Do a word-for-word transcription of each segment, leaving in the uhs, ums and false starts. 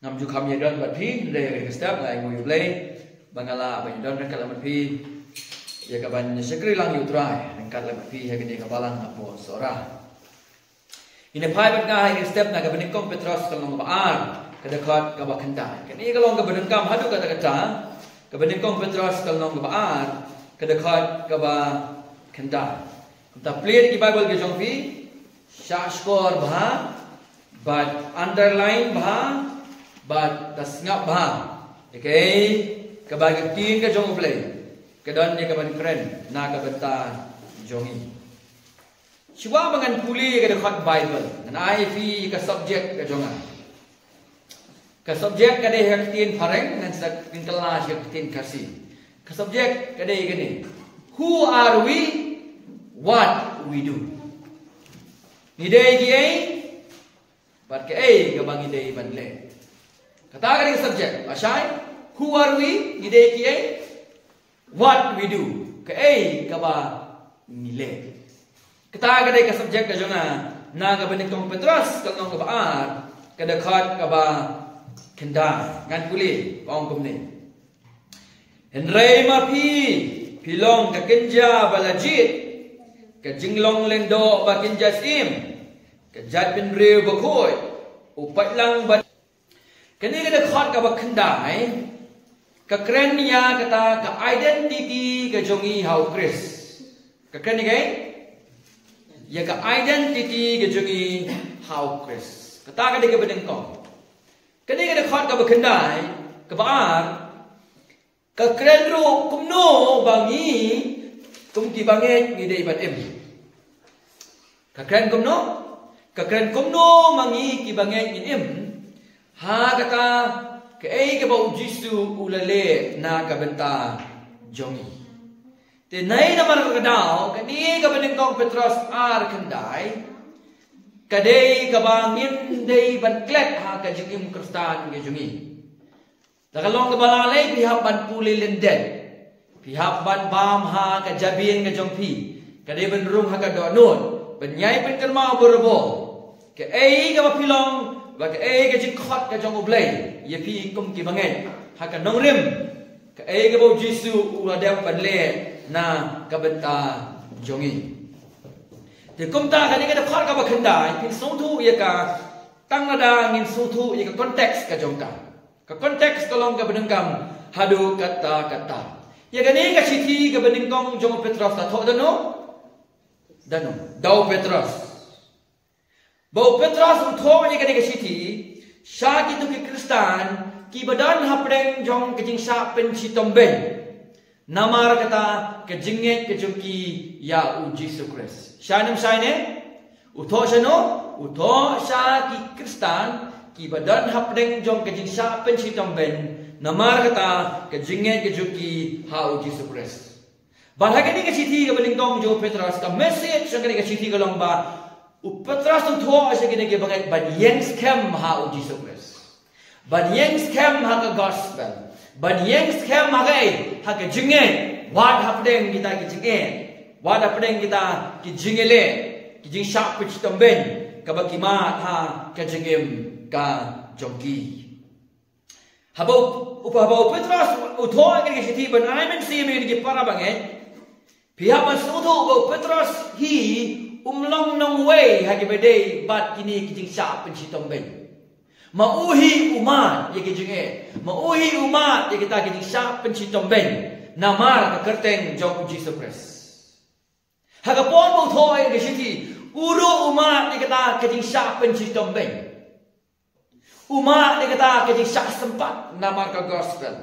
Ngam ju kham ïadon bad phi, hynrei ha kane ka step nga ai nguh ïa U Blei ba nga lah ban ïadon ryngkat lem bad phi ïa kaban shakri lang ïa U Trai ryngkat lem bad phi ha kane ka balang hapoh Sohra. Ngin ïa phai bad nga ha kane ka step na ka banyngkong Petros ka lynnong kaba ar, ka dkhot kaba khyndai. Kane ka long kaba donkam haduh katta katta, ka banyngkong Petros ka lynnong kaba ar, ka dkhot kaba khyndai. Kumta plie da ki Baibl ka jong phi, shah shkor bha, bad underline bha, bad da sngap bha ïa kaei kaba ka ktien ka jong U Blei ka don ïa kaban kren na ka bynta jong ngi. Shuwa ba ngan pule ïa ka dkhot Baibl, ngan ai ïa phi ka subject ka jong nga. Ka subject ka dei ha ka ktien Phareng, ngan sa kylla sha ka ktien Khasi. Ka subject ka dei kane: Who are we? What we do? Ngi dei kiei? Bad kaei kaba ngi dei ban leh? Kata ka dei ka subject. Lashai, who are we? Ngi dei kiei? What we do? Kaei kaba ngi leh? Kata ka dei ka subject ka jong nga na ka banyngkong Petros ka lynnong kaba ar, ka dkhot kaba khyndai. Ngan pule, ka ong kumne: Hynrei ma phi, phi long ka kynja ba la jied, ka jinglong lyngdoh ba kynja syiem, ka jaitbynriew bakhuid, u paidlang ba Kane ka dkhot kaba khyndai ka kren ïa kata ka identity ka jong ngi ha U Khrist. Ka kren ïa kaei? Ïa ka identity ka jong ngi ha U Khrist. Kata ka dei kaba nyngkong. Kane ka dkhot kaba khyndai, kaba ar, ka kren ruh kumno ba ngi kum ki bangeit ngi dei ban im. Ka kren kumno? Ka kren kumno ma ngi ki bangeit ngin im ha kata kaei kaba U Jisu u la leh na ka bynta jong ngi. Te nai namar kata ka daw, kane ka banyngkong Petros ar khyndai ka dei kaba ngin dei ban klet ha ka jingim Khristan ka jong ngi. Da ka long kaba la lei, phi hap ban pule lyndet. Phi hap ban bam ha ka jabieng ka jong phi. Ka dei ban rung ha ka dohnud, ban ïai pynkynmaw barabor kaei kaba phi long, bad kaei ka jingkhot ka jong U Blei ïa phi kum ki bangeit ha ka nongrim, kaei kaba U Jisu u la dep ban leh na ka bynta jong ngi. Te kumta kane ka dkhot kaba khyndai, phin sngewthuh ïa ka tang lada ngin sngewthuh ïa ka context ka jong ka. Ka context ka long kaba donkam haduh katta katta. Ïa kane ka shithi kaba nyngkong jong u Petros la thoh da no? Da no? Da u Petros. Ba u Petros u thoh ïa kane ka shithi sha kito ki Khristan kiba don hapdeng jong ka jingshah pynshitom beiñ namar kata ka jingngeit ka jong ki ïa U Jisu Khrist. Sha ne ym shai ne? U thoh sha no? U thoh sha ki Khristan kiba don hapdeng jong ka jingshah pynshitom beiñ namar kata ka jingngeit ka jong ki ha U Jisu Khrist. Bad ha kane ka shithi kaba nyngkong jong u Petros, ka message jong kane ka shithi ka long ba u Petros u thoh sha kine ki bangeit ban ïeng skhem ha U Jisu Khrist. Ban ïeng skhem ha ka gospel. Ban ïeng skhem ha kaei? Ha ka jingngeit. Wat hapdeng kita ki jingeh, wat hapdeng kita ki jingeh leh, ki jingshah pynshitom beiñ kaba ki mad ha ka jingim ka jong ki. Haba u, haba u Petros u thoh ïa kane ka shithi ban ai mynsiem ïa kine ki para bangeit, phi hap ban sngewthuh ba u Petros hi um long nongwei ha kiba dei bad kine ki jingshah pynshitom beiñ. Ma u hi u mad ïa ki jingeh, ma u hi u mad ïa kita ki jingshah pynshitom beiñ namar ka kyrteng jong U Jisu Khrist. Ha ka por ba u thoh ïa kane ka shithi, u ruh u mad ïa kata ka jingshah pynshitom beiñ. U mad ïa kata ka jingshah sympat namar ka gospel.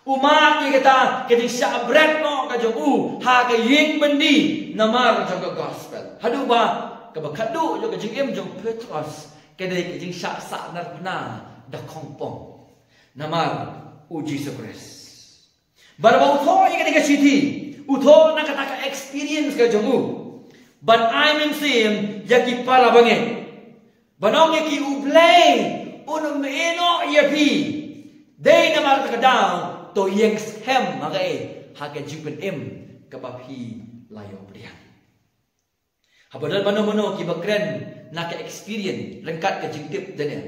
U mad ïa kata ka jingshah bret noh ka jong u ha ka ïing byndi namar jong ka gospel. Haduh ba kaba khadduh jong ka jingim jong u Petros ka dei ka jingshah sahnarphna da khongpong namar U Jisu Khrist. Bad haba u thoh ïa kane ka shithi, u thoh na kata ka experience ka jong u ban ai mynsiem ïa ki para bangeit. Ban ong ïa ki, U Blei un ym ïehnoh ïa phi. Dei namar kata ka daw, to ïeng skhem ha kaei? Ha ka jingpynim kaba phi la ïoh pdiang. Haba don mano mano kiba kren na ka experience ryngkat ka jingtip, dei ne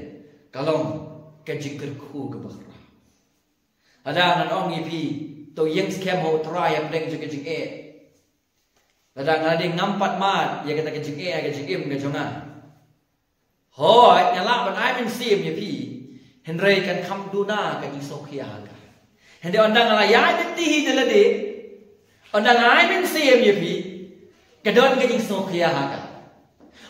ka long ka jingkyrkhu kaba khraw. Lada ngan ong ïa phi, to ïeng skhem ha U Trai hapdeng jong ka jingeh. Lada nga la dei ngam pat mad ïa kata ka jingeh, ka jingim ka jong nga, hooid, nga lah ban ai mynsiem ïa phi, hynrei kan kham duna ka jingsngewkhia ha ka. Hynrei ynda nga la ïaid lynti hi da lade, ynda nga ai mynsiem ïa phi, ka don ka jingsngewkhia ha ka.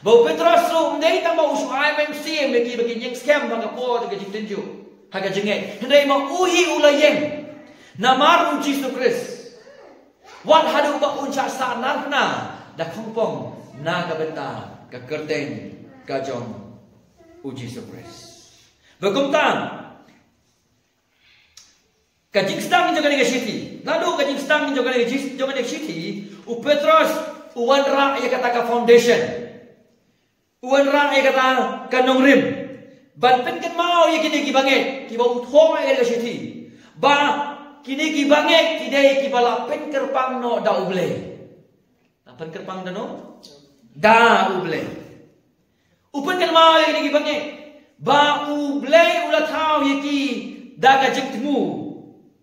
Ba u Petros ruh ym dei tang ba u shu ai mynsiem ïa ki ba kin ïeng skhem ha ka por ka jingtynjuh, ha ka jingngeit, hynrei ma u hi u la ïeng. Namar U Jisu Khrist, wat haduh ba un shah sahnarphna da khongpong na ka bynta ka kyrteng ka jong U Jisu Khrist. Ba kumta, ka jingsdang jong kane ka shithi, naduh ka jingsdang jong kane ka jis-, jong kane ka shithi, u Petros u wanrah ïa kata ka foundation. U wanrah ïa kata ka nongrim ban pynkynmaw ïa kine ki bangeit kiba u thoh ïa ka shithi, ba kine ki bangeit ki dei kiba la pynkyrpang noh da U Blei. La pynkyrpang da no? Da U Blei. U pynkynmaw ïa kine ki bangeit ba U Blei u la thaw ïa ki da ka jingthmu.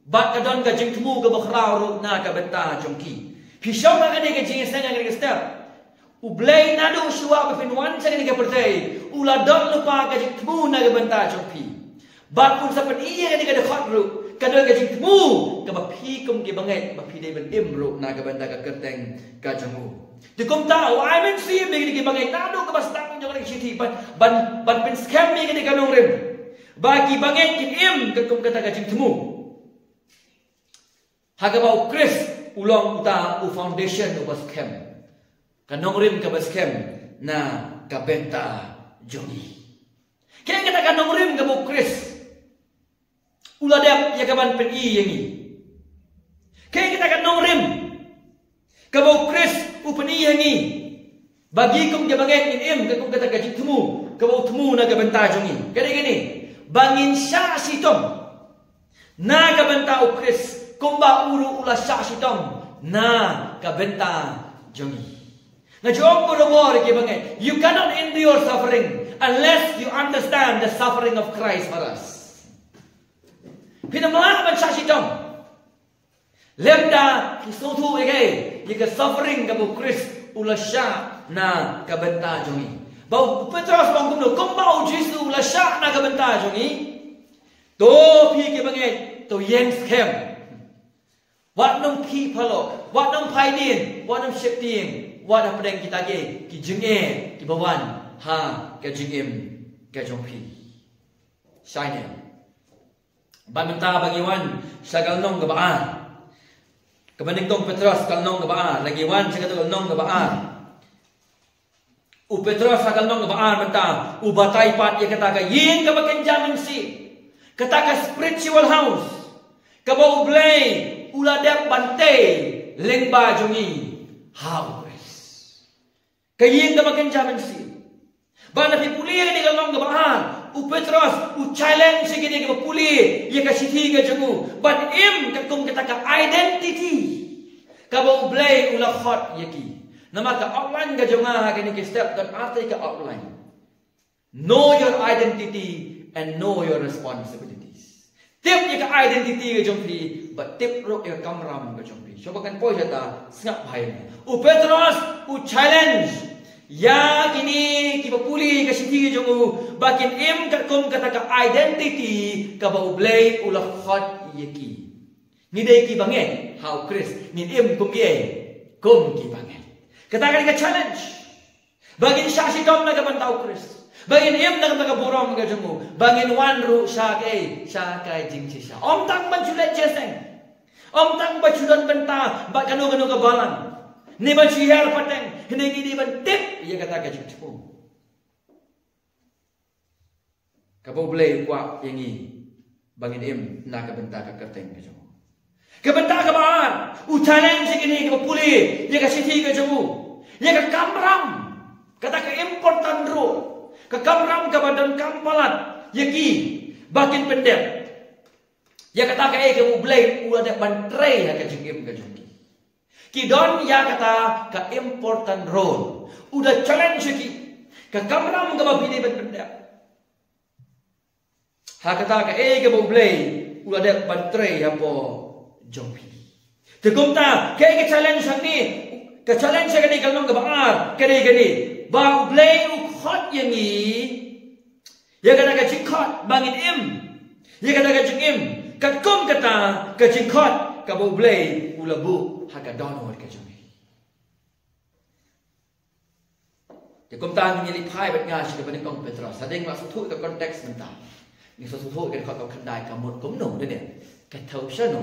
Bad ka don ka jingthmu kaba khraw ruh na ka bynta jong ki. Phi shong ha kane ka jingïaseng ha kane ka step. U Blei naduh shuwa ba phin wan sha kane ka pyrthei u la don lypa ka jingthmu na ka bynta jong phi. Bad un sa pyni ïa kane ka dkhot ruh ka don ka jingthmu kaba phi kum ki bangeit ba phi dei ban im ruh na ka bynta ka kyrteng ka jong u. Te kumta u ai mynsiem ïa kine ki bangeit naduh kaba sdang jong kane ka shithi ban, ban, ban pynskhem ïa kane ka nongrim ba ki bangeit kin im katkum kata ka jingthmu. Ha kaba U Khrist u long uta u foundation uba skhem, ka nongrim kaba skhem na ka bynta jong ngi. Kaei kata ka nongrim kaba U Khrist u la dep ïa ka ban pyni ïa ngi? Kaei kata ka nongrim kaba U Khrist u pyni ïa ngi ba ngi kum ki bangeit ngin im katkum kata ka jingthmu kaba u thmu na ka bynta jong ngi? Ka dei kane, ba ngin shah shitom na ka bynta U Khrist kumba u ruh u la shah shitom na ka bynta jong ngi. Nga ju ong barabor ïa ki bangeit, you cannot endure suffering unless you understand the suffering of Christ for us. Phim lah ban shah shitom lymda phi sngewthuh ïa ka, ïa ka suffering kaba U Khrist u la shah na ka bynta jong ngi. Ba u Petros u ong kumno, kumba U Jisu u la shah na ka bynta jong ngi, to phi ki bangeit to ïeng skhem. Wat nym khih phalok, wat nym phai dien, wat nym sheptieng, wat hapdeng kita ki, ki jingeh kiba wan ha ka jingim ka jong phi. Shai ne. Bad mynta ba ngi wan sha ka lynnong kaba ar. Kaba nyngkong Petros ka lynnong kaba ar, la ngi wan sha ka lynnong kaba ar. U Petros ha ka lynnong kaba ar mynta u batai pat ïa kata ka ïing kaba kynja mynsiem, kata ka spiritual house kaba U Blei u la dep ban tei lyngba jong ngi ha U Khrist. Ka ïing kaba kynja mynsiem. Ba lada phi pule ïa kane ka lynnong kaba ar, u Petros u challenge ïa kine kiba pule ïa ka shithi ka jong u ban im katkum kata ka identity kaba U Blei u la khot ïa ki. Namar ka outline ka jong nga ha kane ka step don artei ka outline. Know your identity and know your responsibilities. Tip ïa ka identity ka jong phi bad tip ruh ïa ka kamram ka jong phi. Shuwa ba ngan poi shata, sngap bha ïa nga. U Petros u challenge ïa kine kiba pule ka shithi ka jong u ba kin im katkum kata ka identity kaba U Blei u la khot ïa ki. Ngi dei ki bangeit ha U Khrist, ngin im kum ki, kum ki bangeit. Kata ka dei ka challenge. Ba ngin shah shitom na ka bynta U Khrist, ba ngin im na ka bynta ka burom ka jong u, ba ngin wan ruh sha ka, sha ka jingshisha. Ym tang ban shu leit jingïaseng, ym tang ban shu don bynta bad kano kano ka balang, ne ban shu hiar pateng, hynrei ngi dei ban tip ïa kata ka jingthmu. Kaba U Blei u kwah ïa ngi ba ngin im na ka bynta ka kyrteng ka jong u. Ka bynta kaba ar, u challenge ïa kine kiba pule ïa ka shithi ka jong u, ïa ka kamram, kata ka important role, ka kamram kaba donkam palat ïa ki ba kin pyndep ïa kata kaei kaba U Blei u la dep ban trei ha ka jingim ka jong ki. Ki don ïa kata ka important role. U da challenge ïa ki, ka kamram kaba phi dei ban pyndep. Ha kata kaei kaba U Blei u la dep ban trei hapoh jong phi. Te kumta, kaei ka challenge hangne, ka challenge ha kane ka lynnong kaba ar, ka dei kane, ba U Blei u khot ïa ngi ïa kata ka jingkhot ba ngin im, ïa kata ka jingim, katkum kata ka jingkhot kaba U Blei u la buh ha ka dohnud ka jong ngi. Te kumta ngin ïa leit phai bad nga sha kaba nyngkong Petros. Hadien ba sngewthuh ka context mynta, ngin sngewthuh ka dkhot kaba khyndai ka mut kumno, ne ne, ka thew shano,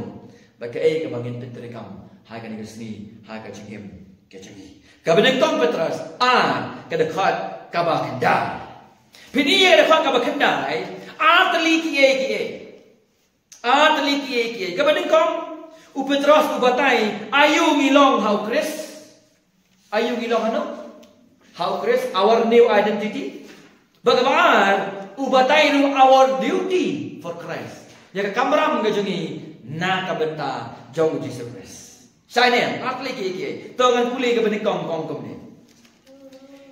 bad kaei kaba ngin pyntreikam ha kane ka sngi ha ka jingim ka jong ngi. Kaba nyngkong Petros ar, ka dkhot kaba khyndai. Phin ïa ka dkhot kaba khyndai, ar tylli kiei kiei. Ar tylli kiei kiei. Kaba nyngkong, u Petros u batai, aïu ngi long ha u Khrist? Aïu ngi long hano? Ha u Khrist, our new identity. Bad kaba ar, u batai ruh our duty for Christ. Ïa ka kamram ka jong ngi na ka bynta jong u Jisu Khrist. Shane, ar tylli kiei kiei. To ngan pule kaba nyngkong kong kumne.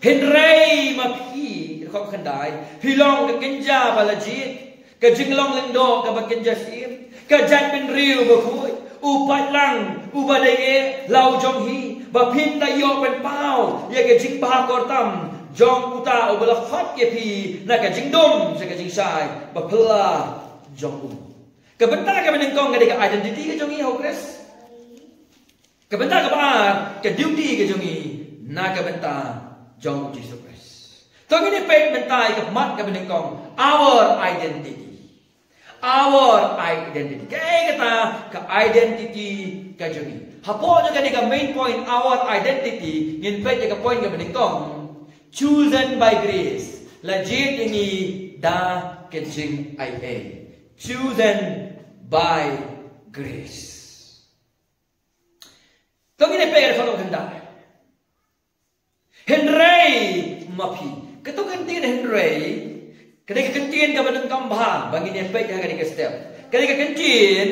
Hynrei ma phi, dkhot khyndai, phi long ka kynja ba la jied, ka jinglong lyngdoh kaba kynja shim, ka jaitbynriew bakhuid, u paidlang uba dei eh la u jong hi, ba phin da ïoh pynpaw ïa ka jingbha kyrpang jong uta uba la khot ïa phi na ka jingdum sha ka jingshai ba phylla jong u. Ka bynta kaba nyngkong ka dei ka identity ka jong ngi ha u Khrist. Ka bynta kaba ar, ka duty ka jong ngi na ka bynta jong u Jisu Khrist. To ngin ïa peit mynta ïa ka mat kaba nyngkong, our identity. Our identity. Kaei kata ka identity ka jong ngi? Hapoh jong kane ka main point, our identity, ngin peit ïa ka point kaba nyngkong, chosen by grace. La jied ïa ngi da ka jingaiei. Chosen by grace. To ngin ïa peit ïa ka dkhot kaba khyndai. Hynrei ma phi. Kato ka ktien hynrei, ka dei ka ktien kaba nyngkong bha ba ngin ïa peit ha kane ka step. Ka dei ka ktien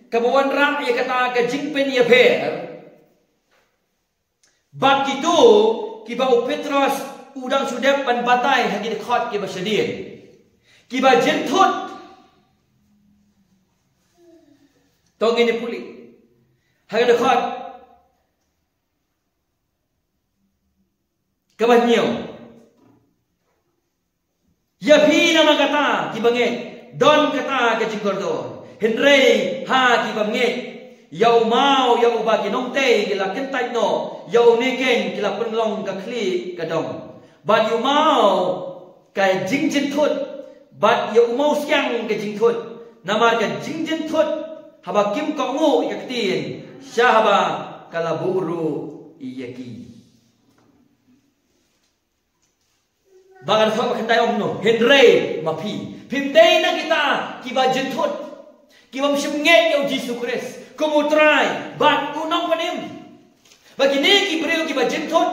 kaba wanrah ïa kata ka jingpynïapher bad kito kiba u Petros u dang shu dep ban batai ha ki dkhot kiba shadien. Kiba jynthut. To ngin ïa pule ha ka dkhot kaba hynñiew. Ïa phi namar kata kiba ngeit don kata ka jingkordor, hynrei ha ki bym ngeit, ïa u maw ïa uba ki nongtei ki la kyntait noh, ïa une keiñ ki la pynlong ka khlieh ka dong. Bad ïa u maw ka jingjynthut, bad ïa u mawsiang ka jingthut, namar ka jingjynthut haba kim kohnguh ïa ka ktien, sha haba ka la buh ruh ïa ki. Ba ka dkhot ba khyndai ong kumno, hynrei ma phi, phim dei na kita kiba jynthut, ki bym shym ngeit ïa u Jisu Khrist kum u Trai bad u Nongpynim. Ba kine ki briew kiba jynthut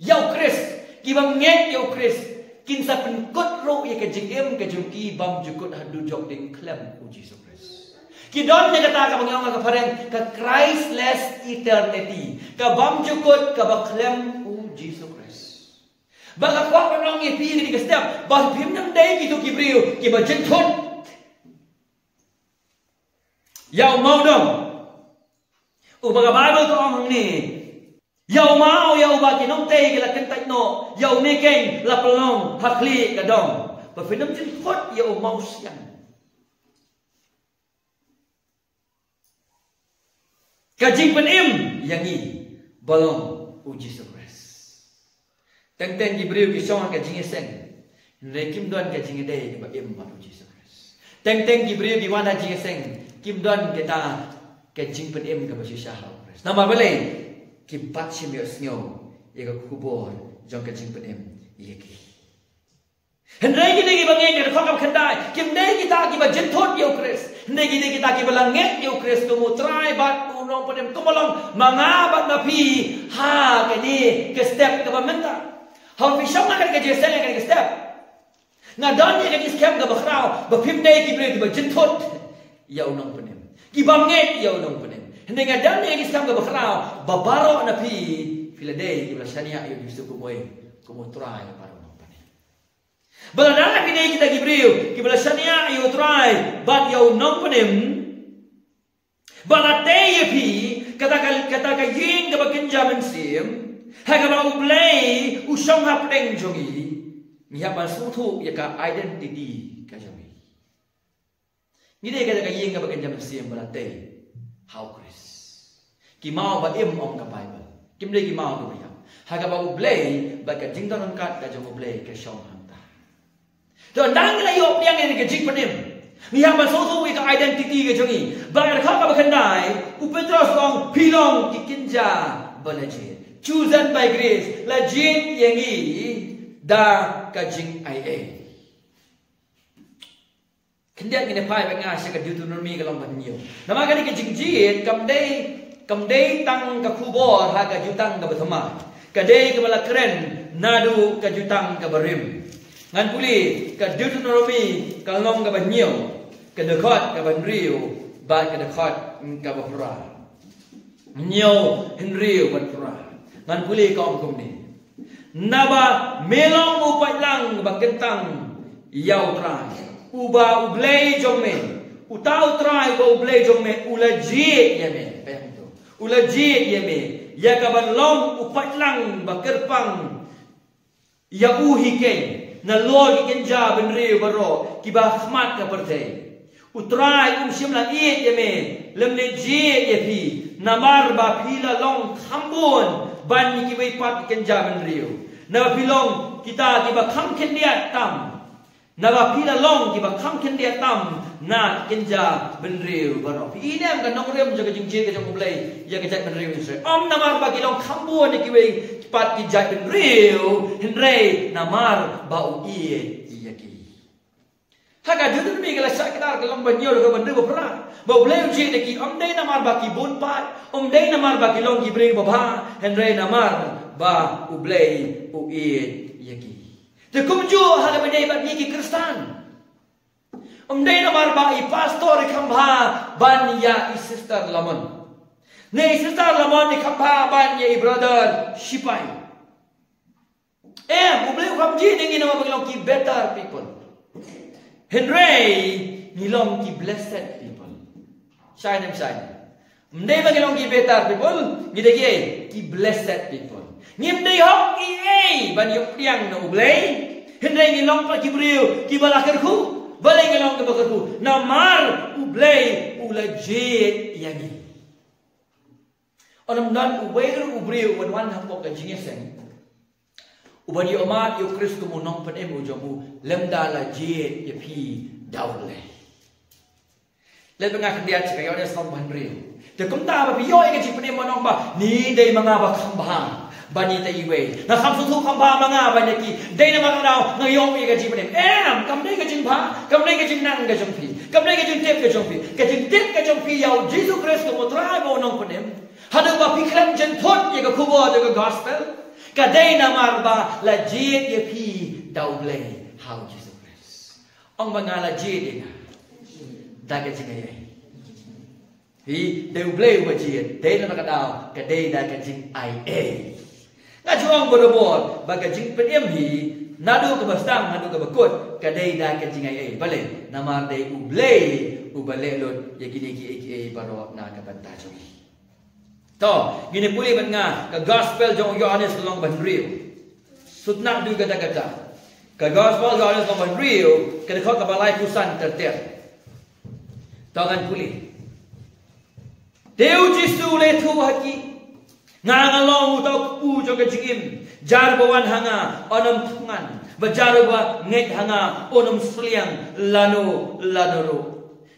ïa u Khrist, ki bym ngeit ïa u Khrist, kin sa pynkut ruh ïa ka jingim ka jong ki bymjukut haduh jong ding khlem u Jisu Khrist. Ki don ïa kata kaba ngi ong ha ka phareng ka Christless eternity, ka bymjukut kaba khlem u Jisu Khrist. Ba nga kwah ban ong ïa phi ha kane ka step ba phim dei kito ki briew kiba jynthut ïa u maw dong. Uba ka Baibl ka ong hangne, ïa u maw ïa uba ki nongtei ki la kyntait noh, ïa une keiñ la pynlong ha khlieh ka dong. Ba phin ym jynthut ïa u mawsiang. Ka jingpynim ïa ngi ba long u Jisu Khrist. Teng teng ki briew ki shong ha ka jingïaseng, hynrei kim don ka jingïadei kaba im bad u Jisu Khrist. Teng teng ki briew ki wan ha jingïaseng, kim don kata ka jingpynim kaba shisha ha u Khrist. Namar balei? Kim pat shym ïohsngew ïa ka khubor jong ka jingpynim ïa ki. Hynrei kine kiba ngeit, ka dkhot kaba khyndai, kim dei kita kiba jynthut ïa u Khrist, hynrei ki dei kita kiba la ngeit ïa u Khrist kum u Trai bad u Nongpynim. Kumba long ma nga bad ma phi ha kane ka step kaba mynta. Haba phi shong ha kane ka jingïaseng, ha kane ka step, nga don ïa ka jingskhem kaba khraw ba phim dei ki briew kiba jynthut ïa u Nongpynim, kiba ngeit ïa u Nongpynim. Hynrei nga don ïa ka jingskhem kaba khraw ba baroh na phi, phi la dei kiba la shaniah ïa u Jisu kum u, kum u Trai bad u Nongpynim. Ba lada phi dei kita ki briew kiba la shaniah ïa u Trai bad ïa u nongpynim, ba la tei ïa phi kata ka, kata ka ïing kaba kynja mynsiem, ha kaba U Blei u shong hapdeng jong ngi, ngi hap ban sngewthuh ïa ka identity ka jong ngi. Ngi dei kata ka ïing kaba kynja mynsiem ba la tei ha U Khrist. Ki maw ba im, ong ka Baibl, kim dei ki maw kiba ïap, ha kaba U Blei bad ka jingdon ryngkat ka jong U Blei ka shong hangta. To, ynda ngi la ïoh pdiang ïa ka jingpynim, ngi hap ban sngewthuh ïa ka identity ka jong ngi. Bad ka dkhot kaba khyndai, u Petros u ong, phi long ki kynja ba la jied. Chosen by grace, la jied ïa ngi da ka jingaiei. Khyndiat ngin ïa phai bad nga sha ka Deuteronomi ka lynnong ba hynñiew. Namar kane ka jingjied kam dei, kam dei tang ka khubor ha ka Jutang kaba thymmai. Ka dei kaba la kren naduh ka Jutang kaba rim. Ngan pule ka Deuteronomi ka lynnong kaba hynñiew, ka dkhot kaba hynriew bad ka dkhot kaba phra. Hynñiew, hynriew bad phra. Ngan pule, ka ong kumne. Naba me long u paidlang ba kyntang ïa U Trai uba U Blei jong me. Uta U Trai uba U Blei jong me u la jied ïa me. Peit hangto. U la jied ïa me ïa kaban long u paidlang ba kyrpang ïa u hi keiñ nalor ki kynja bynriew baroh kiba ha khmat ka pyrthei. U Trai um shym la ïeit ïa me lymne jied ïa phi, namar ba phi la long kham bun ban ïa kiwei pat ki kynja bynriew. Naba phi long kita kiba kham khyndiat tam. Naba phi la long kiba kham khyndiat tam na ki kynja bynriew baroh. Phi i ne em ka nongrim jong ka jingjied ka jong U Blei ïa ka jaitbynriew Israel? Ym namar ba ki long kham bun ïa kiwei pat ki jaitbynriew, hynrei namar ba u ïeit ïa ki. Ha ka Deuteronomi ka lynnong ba hynñiew, ka dkhot ba hynriew bad phra, ba U Blei u jied ïa ki ym dei namar ba ki bun pat, ym dei namar ba ki long ki briew babha, hynrei namar ba U Blei u ïeit ïa ki. Te kumjuh ha kaba ïadei bad ngi ki Khristan. Ym dei namar ba i pastor i kham bha ban ïa i sister Lamon, ne i sister Lamon i kham bha ban ïa i brother Sipai. Em, U Blei u kham jied ïa ngi namar ba ngi long ki better people. Hynrei ngi long ki blessed people. Shai ne ym shai? Ym dei ba ngi long ki better people, ngi dei ki, ki blessed people. Ngim dei hok ei ei ban ïoh pdiang na U Blei, hynrei ngi long pat ki briew kiba la kyrkhu. Balei ngi long kiba kyrkhu? Namar U Blei u la jied ïa ngi. Ym don uwei ruh u briew uban wan hapoh ka jingïaseng uban ïohmad ïa U Khrist kum u nongpynim u jong u lymda la jied ïa phi da U Blei. Leit bad nga khyndiat sha ka Ïoannis lynnong ba hynriew. Te kumta ba phi ïoh ïa ka jingpynim, ym ong ba ni dei ma nga ba kham bha ban ïa iwei, nga kham sngewthuh kham bha ma nga ban ïa ki. Dei namar kata nga ïoh ïa ka jingpynim? Em, kam dei ka jingbha, kam dei ka jingnang ka jong phi, kam dei ka jingtip ka jong phi. Ka jingtip ka jong phi ïa U Jisu Khrist kum U Trai bad u nongpynim, haduh ba phi khlem jynthut ïa ka khubor jong ka gospel, ka dei namar ba la jied ïa phi da U Blei ha U Jisu Khrist. Ong bad nga, la jied ïa nga da ka jingaiei. Hi, dei U Blei uba jied, dei namar kata ka dei da ka jingaiei. Nga ju ong barabor ba ka jingpynim hi, naduh kaba sdang haduh kaba kut, ka dei da ka jingaiei. Balei? Namar dei U Blei uba leh lut ïa kine kiei kiei baroh na ka bynta jong ngi. To, ngin ïa pule bad nga ka gospel jong u Ïoannis lynnong ba hynriew. Sngewthuh naduh katta katta. Ka gospel jong u Ïoannis lynnong ba hynriew, ka dkhot kaba laiphew san ter ter. To ngan pule. Te U Jisu u la ïathuh ha ki, nga nga long uta u kpu jong ka jingim. Jar ba wan ha nga un ym thngan, bad jar ba ngeit ha nga un ym sliang lano lano ruh.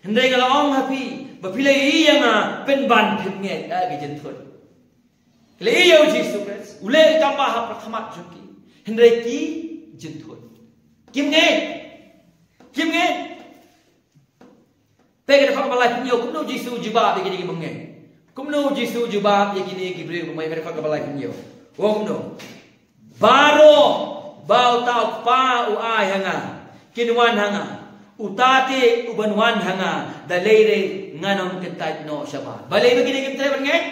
Hynrei nga la ong ha phi ba phi la ïohi ïa nga pynban phin ngeit. Ah, ki jynthut. Ki la ïohi ïa U Jisu Khrist, u leh kam bha ha khmat jong ki, hynrei ki jynthut. Kim ngeit. Kim ngeit. Peit ka dkhot kaba laiphew hynñiew, kumno U Jisu u jubab ïa kine ki bym ngeit? Kumno U Jisu u jubab ïa kine ki briew bym ngeit? Ka dkhot kaba laiphew hynñiew. Ong kumno? Baroh ba uta u Kpa u ai ha nga kin wan ha nga, uta te uban wan ha nga da lei lei ngan ym kyntait noh shabar. Balei ba kine kim treh ban ngeit?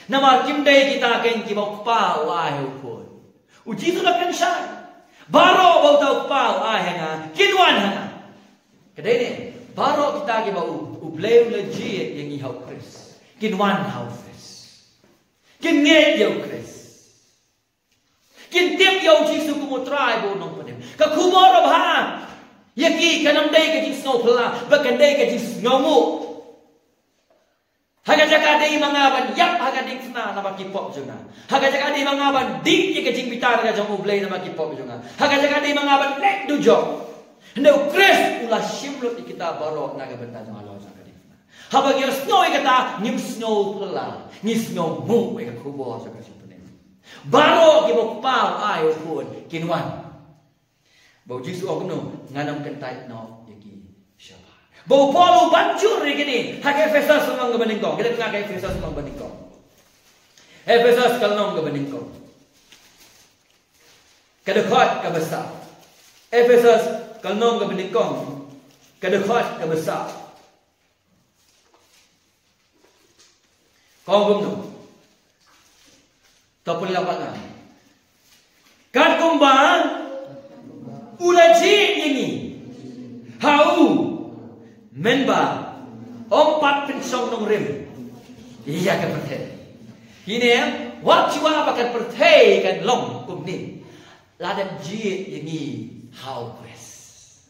Namar kim dei kita keiñ kiba u Kpa u ai ha u Khun. U Jisu u la kren shai. Baroh ba uta u Kpa u ai ha nga, kin wan ha nga. Ka dei ne, baroh kita kiba u, U Blei u la jied ïa ngi ha U Khrist, kin wan ha U Khrist. Kin ngeit ïa U Khrist. Kin tip ïa U Jisu kum U Trai bad U Nongpynim. Ka khubor babha ïa ki kan ym dei ka jingsngew phylla, bad kan dei ka jingsngew nguh. Ha ka jaka dei ma nga ban ïap ha ka diengphna namar ki pop jong nga. Ha ka jaka dei ma nga ban dih ïa ka jingbitar ka jong U Blei namar ki pop jong nga. Ha ka jaka dei ma nga ban leh dujok. Hynrei U Khrist u la shim lut ïa kita baroh na ka bynta jong nga halor jong ka diengphna. Haba ngi sngew ïa kata, ngim sngew phylla, ngi sngew nguh ïa ka khubor jong ka jingpynim. Baroh kiba U Kpa u ai, u khun, kin wan. Ba U Jisu u ong kumno, ngan ym kyntait noh ïa ki shabar. Ba u Paul u ban jur ïa kine ha ka Ephesus lynnong kaba nyngkong. Kita tengok ka Ephesus lynnong kaba nyngkong. Ephesus ka lynnong kaba nyngkong, ka dkhot kaba saw. Ephesus ka lynnong kaba nyngkong, ka dkhot kaba saw. Ka ong kumno? To pule lang pat nga. Katkum ba u la jied ïa ngi ha u mynba ym pat pynshong nongrim ïa ka pyrthei. Kine, wat shuwa ba ka pyrthei kan long kumne, la dep jied ïa ngi ha U Khrist.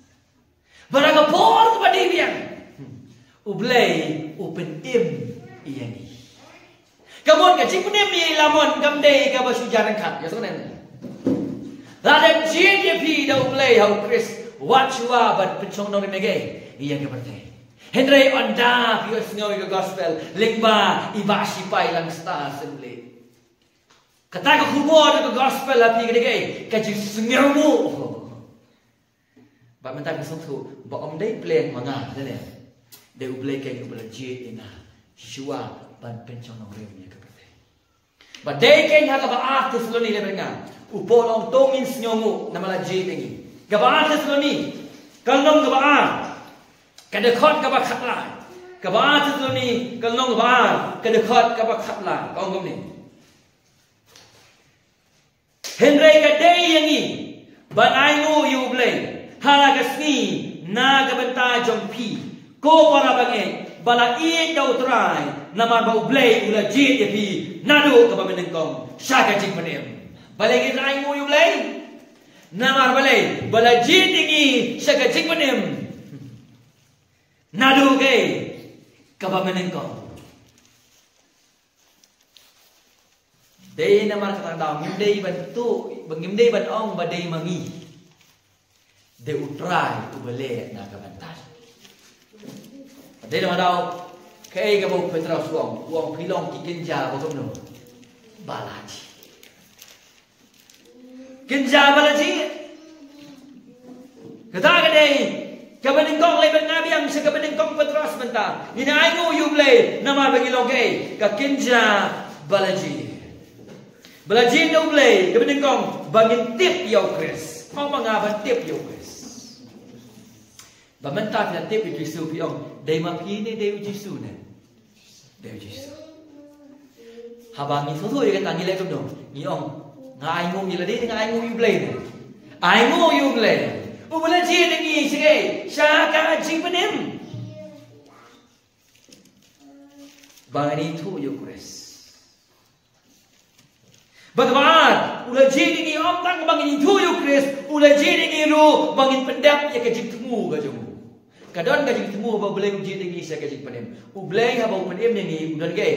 Bad ha ka por kaba dei biang, U Blei u pynim ïa ngi. Ka mut ka jingpynim ïa i Lamon kam dei kaba shu jar ryngkat, ïa sngewthuh. La dep jied ïa phi da U Blei ha U Khrist, wat shuwa ban pynshong nongrim ïa ka, ïa ka pyrthei. Hynrei ynda phi ïohsngew ïa ka gospel lyngba i Bah Shipai Langstad Syiemlieh, kata ka khubor ka gospel ha phi ka dei ka, ka jingsngewnguh. Bad mynta phi sngewthuh ba ym dei plan ma nga, ne ne. Dei U Blei keiñ uba la jied ïa nga shuwa ban pynshong nongrim ïa ka pyrthei. Bad dei keiñ ha kaba ar Thessaloni leh bad nga, u Paul u ong to ngin sngewnguh namar la jied ïa ngi. Kaba ar Thessaloni ka lynnong kaba ar, ka dkhot kaba khatlai. Kaba ar Thessaloni ka lynnong kaba ar, ka dkhot kaba khatlai, ka ong kumne. Hynrei ka dei ïa ngi ban ainguh ïa U Blei ha la ka sngi na ka bynta jong phi, ko para bangeit ba la ïeit da U Trai, namar ba U Blei u la jied ïa phi naduh kaba mynnyngkong sha ka jingpynim. Balei ngin ainguh ïa U Blei? Namar balei? Ba la jied ïa ngi sha ka jingpynim naduh kaba mynnyngkong. Dei namar kata ka daw ngim dei ban tuh, ba ngim dei ban ong ba dei ma ngi. Dei U Trai uba leh na ka bynta. Dei namar daw kaei kaba u Petros u ong, u ong phi long ki kynja ba kumno? Ba la jied. Kynja ba la jied. Kata ka dei kaba nyngkong lei ban nga biang sha kaba nyngkong Petros mynta. Ngin ainguh ïa U Blei namar ba ngi long kaei? Ka kynja ba la jied. Ba la jied da U Blei, kaba nyngkong ba ngin tip ïa U Khrist. Ong ma nga ban tip ïa U Khrist. Ba mynta phi la tip ïa U Jisu phi ong dei ma phi ne dei U Jisu ne? Dei U Jisu. Haba ngi sngewthuh ïa kata ngi leh kumno? Ngi ong nga ainguh ïa lade ne nga ainguh ïa U Blei ne? Ainguh ïa U Blei. Uba la jied ïa ngi sha kaei? Sha ka jingpynim. Ba ngin ithuh ïa U Khrist. Ba kaba ar, u la jied ïa ngi ym tang ba ngin ithuh ïa U Khrist, u la jied ïa ngi ruh ba ngin pyndep ïa ka jingthmu ka jong u. Ka don ka jingthmu ba U Blei u jied ïa ngi sha ka jingpynim. U Blei haba u pynim ïa ngi u don kaei?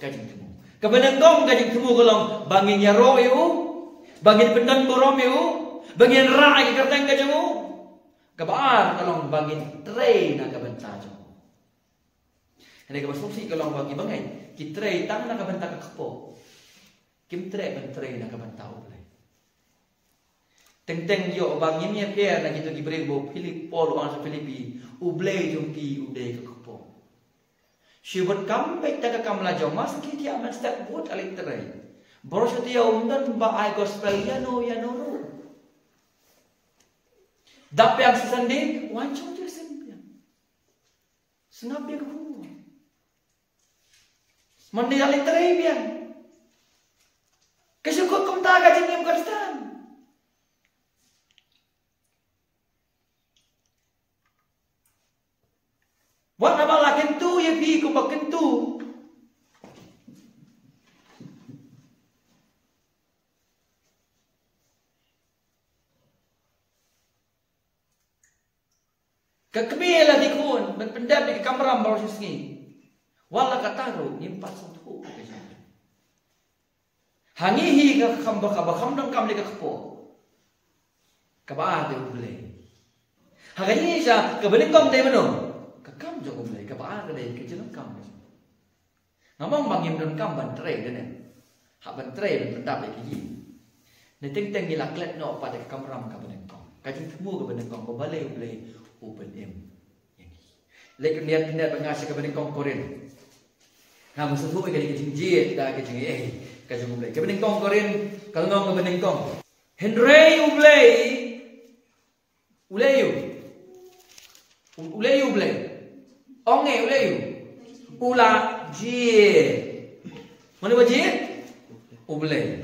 Ka jingthmu. Kaba nyngkong ka jingthmu ka long ba ngin ïaroh ïa u, ba ngin pyndonburom ïa u, ba ngin rah ïa ka kyrteng ka jong u. Kaba ar ka long ba ngin trei na ka bynta jong u. Hynrei kaba sngewsih ka long ba ki bangeit ki trei tang na ka bynta ka kpoh. Kim treh ban trei na ka bynta U Blei. Teng teng ïoh ba ngim ïapher na kito ki briew ba u Philip, Paul u ong sha Philippi, U Blei jong phi u dei ka kpoh. Shu bud kam beit da ka kam lajong, ma sngewthuh mynstep shu bud ka leit trei. Baroh shu ïa um don ba ai gospel ïano ïano ruh. Dap biang shi Sunday, wan shong jingïaseng biang. Sngap biang ka khun. Mynta ïa leit trei biang. Ka shu kut kumta ka jingim Khristan. Wat haba la kyntu ïa phi kumba kyntu. Ka kmie la dei khun ban pyndep ïa ka kamram baroh shi sngi. Wat la katta ruh ngim pat sngewthuh ïa ka jingim. Ha ngi hi ka kam ba, kaba kham donkam dei ka kpoh. Kaba ar dei U Blei. Ha ka jingshisha kaba nyngkong dei mano? Ka kam jong U Blei. Kaba ar ka dei ka jingdonkam. Nga mong ba ngim donkam ban trei, dei ne? Hap ban trei ban pyndap ïa ki. Ne teng teng ngi la klet noh pat ïa ka kamram kaba nyngkong. Ka jingthmu kaba nyngkong ba balei U Blei u pynim ïa ngi. Leit khyndiat khyndiat bad nga sha kaba nyngkong Korinth. Nga mut sngewthuh ïa ka dei ka jingjied da ka jingaiei ka jong U Blei. Kaba nyngkong Korinth, ka lynnong kaba nyngkong. Hynrei U Blei, U Blei u. U, U Blei u Blei. Ong e U Blei u. U la jied. Mano ba jied? U Blei.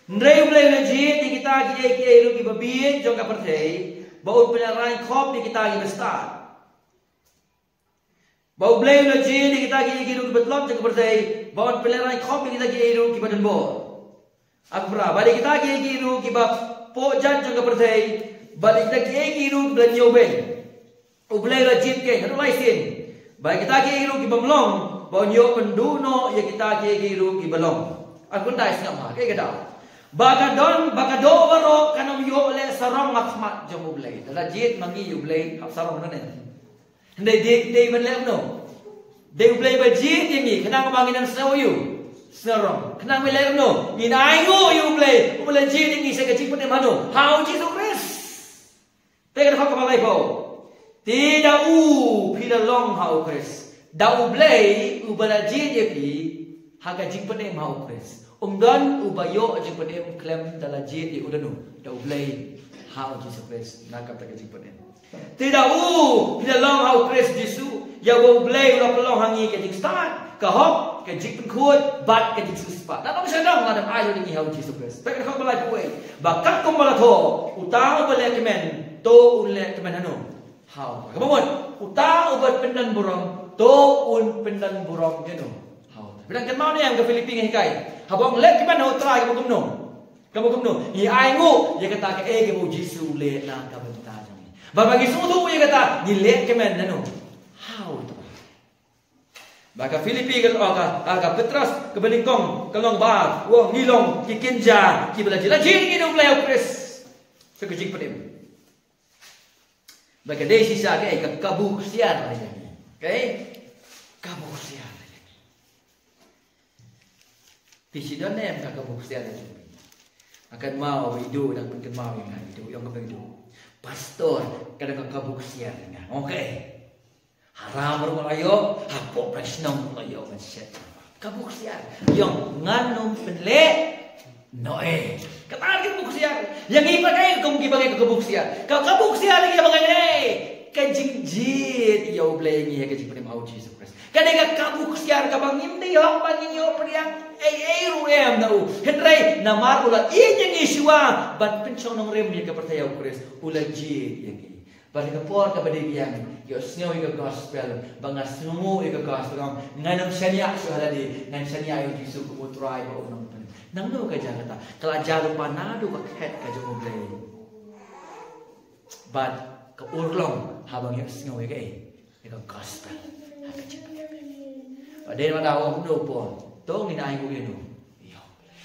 Hynrei U Blei u la jied ïa kita kiei kiei ruh kiba bieit jong ka pyrthei, ba un pynlehrain khop ïa kita kiba stad. Ba U Blei u la jied ïa kita kiei kiei ruh kiba tlot jong ka pyrthei, ba un pynlehrain khop ïa kita kiei ruh kiba donbor. Akra, bad ïa kita kiei kiei ruh kiba pohjat jong ka pyrthei, bad ïa kita kiei kiei ruh kiba la ñiewbeiñ. U Blei u la jied keiñ haduh lai sien. Bad ïa kita kiei kiei ruh kiba ym long, ba un ïoh pynduh noh ïa kita kiei kiei ruh kiba long. Ar khyndai, sngap ha kaei ka daw. Ba ka don, ba ka doh baroh kan ym ïoh leh sarong ha khmat jong U Blei. Lada jied ma ngi U Blei hap sarong nangne. Hynrei dei, dei ban leh kumno? Dei U Blei ba jied ïa ngi khnang ba ngin ym sngew ïa u sarong. Khnang ba leh kumno? Ngin ainguh ïa U Blei uba la jied ïa ngi sha ka jingpynim hano? Ha U Jisu Khrist. Te ka dkhot kaba laiphew. Te da u phi la long ha U Khrist. Da U Blei uba la jied ïa phi ha ka jingpynim ha U Khrist. Um don uba ïoh jingpynim khlem da la jied ïa u, da u, da U Blei ha U Jisu Khrist na ka bynta ka jingpynim. Te da u phi la long ha U Khrist Jisu, ïa uba U Blei u la pynlong ha ngi ka jingstad, ka hok, ka jingpynkhuid bad ka jingsiewspah. Lada ym shah don, lada ym ai ïa ngi ha U Jisu Khrist. Te ka dkhot ba laiphew wei. Ba katkum ba la thoh, uta uba leh kmen, to un leh kmen hano? Ha u. Kaba mut, uta uba pyndon burom, to un pyndon burom ïa u. Ha u. Phi dang kynmaw ne em ka Philippi nga hikai? Haba ong leh kmen ha U Trai kaba kumno? Kaba kumno? Ngi ainguh ïa kata kaei kaba U Jisu u leh na ka bynta jong ngi. Ba, ba ngi sngewthuh ïa kata, ngi leh kmen hano? Ha U Trai. Ba ka Philippi ka, oh, ka, ka, ka Petros kaba nyngkong ka lynnong ba ar, u ong ngi long ki kynja kiba la jied, la jied ïa ngi da U Blei ha U Khrist. Sa ka jingpynim. Ba ka dei shisha kaei? Ka kabu ksiar ïa ngi. Kaei? Kabu ksiar ïa ngi. Phi sngewthuh ne em ka kabu ksiar ïa ngi? Nga kynmaw ba i Duh dang pynkynmaw ïa nga, i Duh, i ong kaba i Duh, "Pastor, ka don ka kabu ksiar ïa nga." Okay. Haram ruh nga la ïoh, hapoh pyrshah shnong ruh nga la ïoh ban shet. Kabu ksiar. I ong ngan ym pynlehnohei. Kata ka kabu ksiar. Ïa ngi pat kaei kum kiba ngi ka kabu ksiar? Ka kabu ksiar ïa ngi ba ngi leh ka jingjied ïa U Blei, ngi ïa ka jingpynim ha U Jisu Khrist. Ka dei ka kabu ksiar kaba ngim dei hok ban ngin ïoh pdiang ei ei ruh em na u. Hynrei namar u la ïeit ïa ngi shuwa ban pynshong nongrim ïa ka pyrthei ha U Khrist, u la jied ïa ngi. Bad ha ka por kaba dei biang, ïohsngew ïa ka gospel, ba nga sngewnguh ïa ka gospel, ngan ym shaniah shuh ha lade, ngan shaniah ïa U Jisu kum U Trai bad U Nongpynim. Nangno ka jia kata? Ka la jia lypa naduh ka khet ka jong U Blei. Bad ka urlong haba ngi ïohsngew ïa kaei? Ïa ka gospel. Ha ka jingpynim. Bad dei namar da u ong kumno u Paul, to ngin ainguh ïa uno? Ïa U Blei.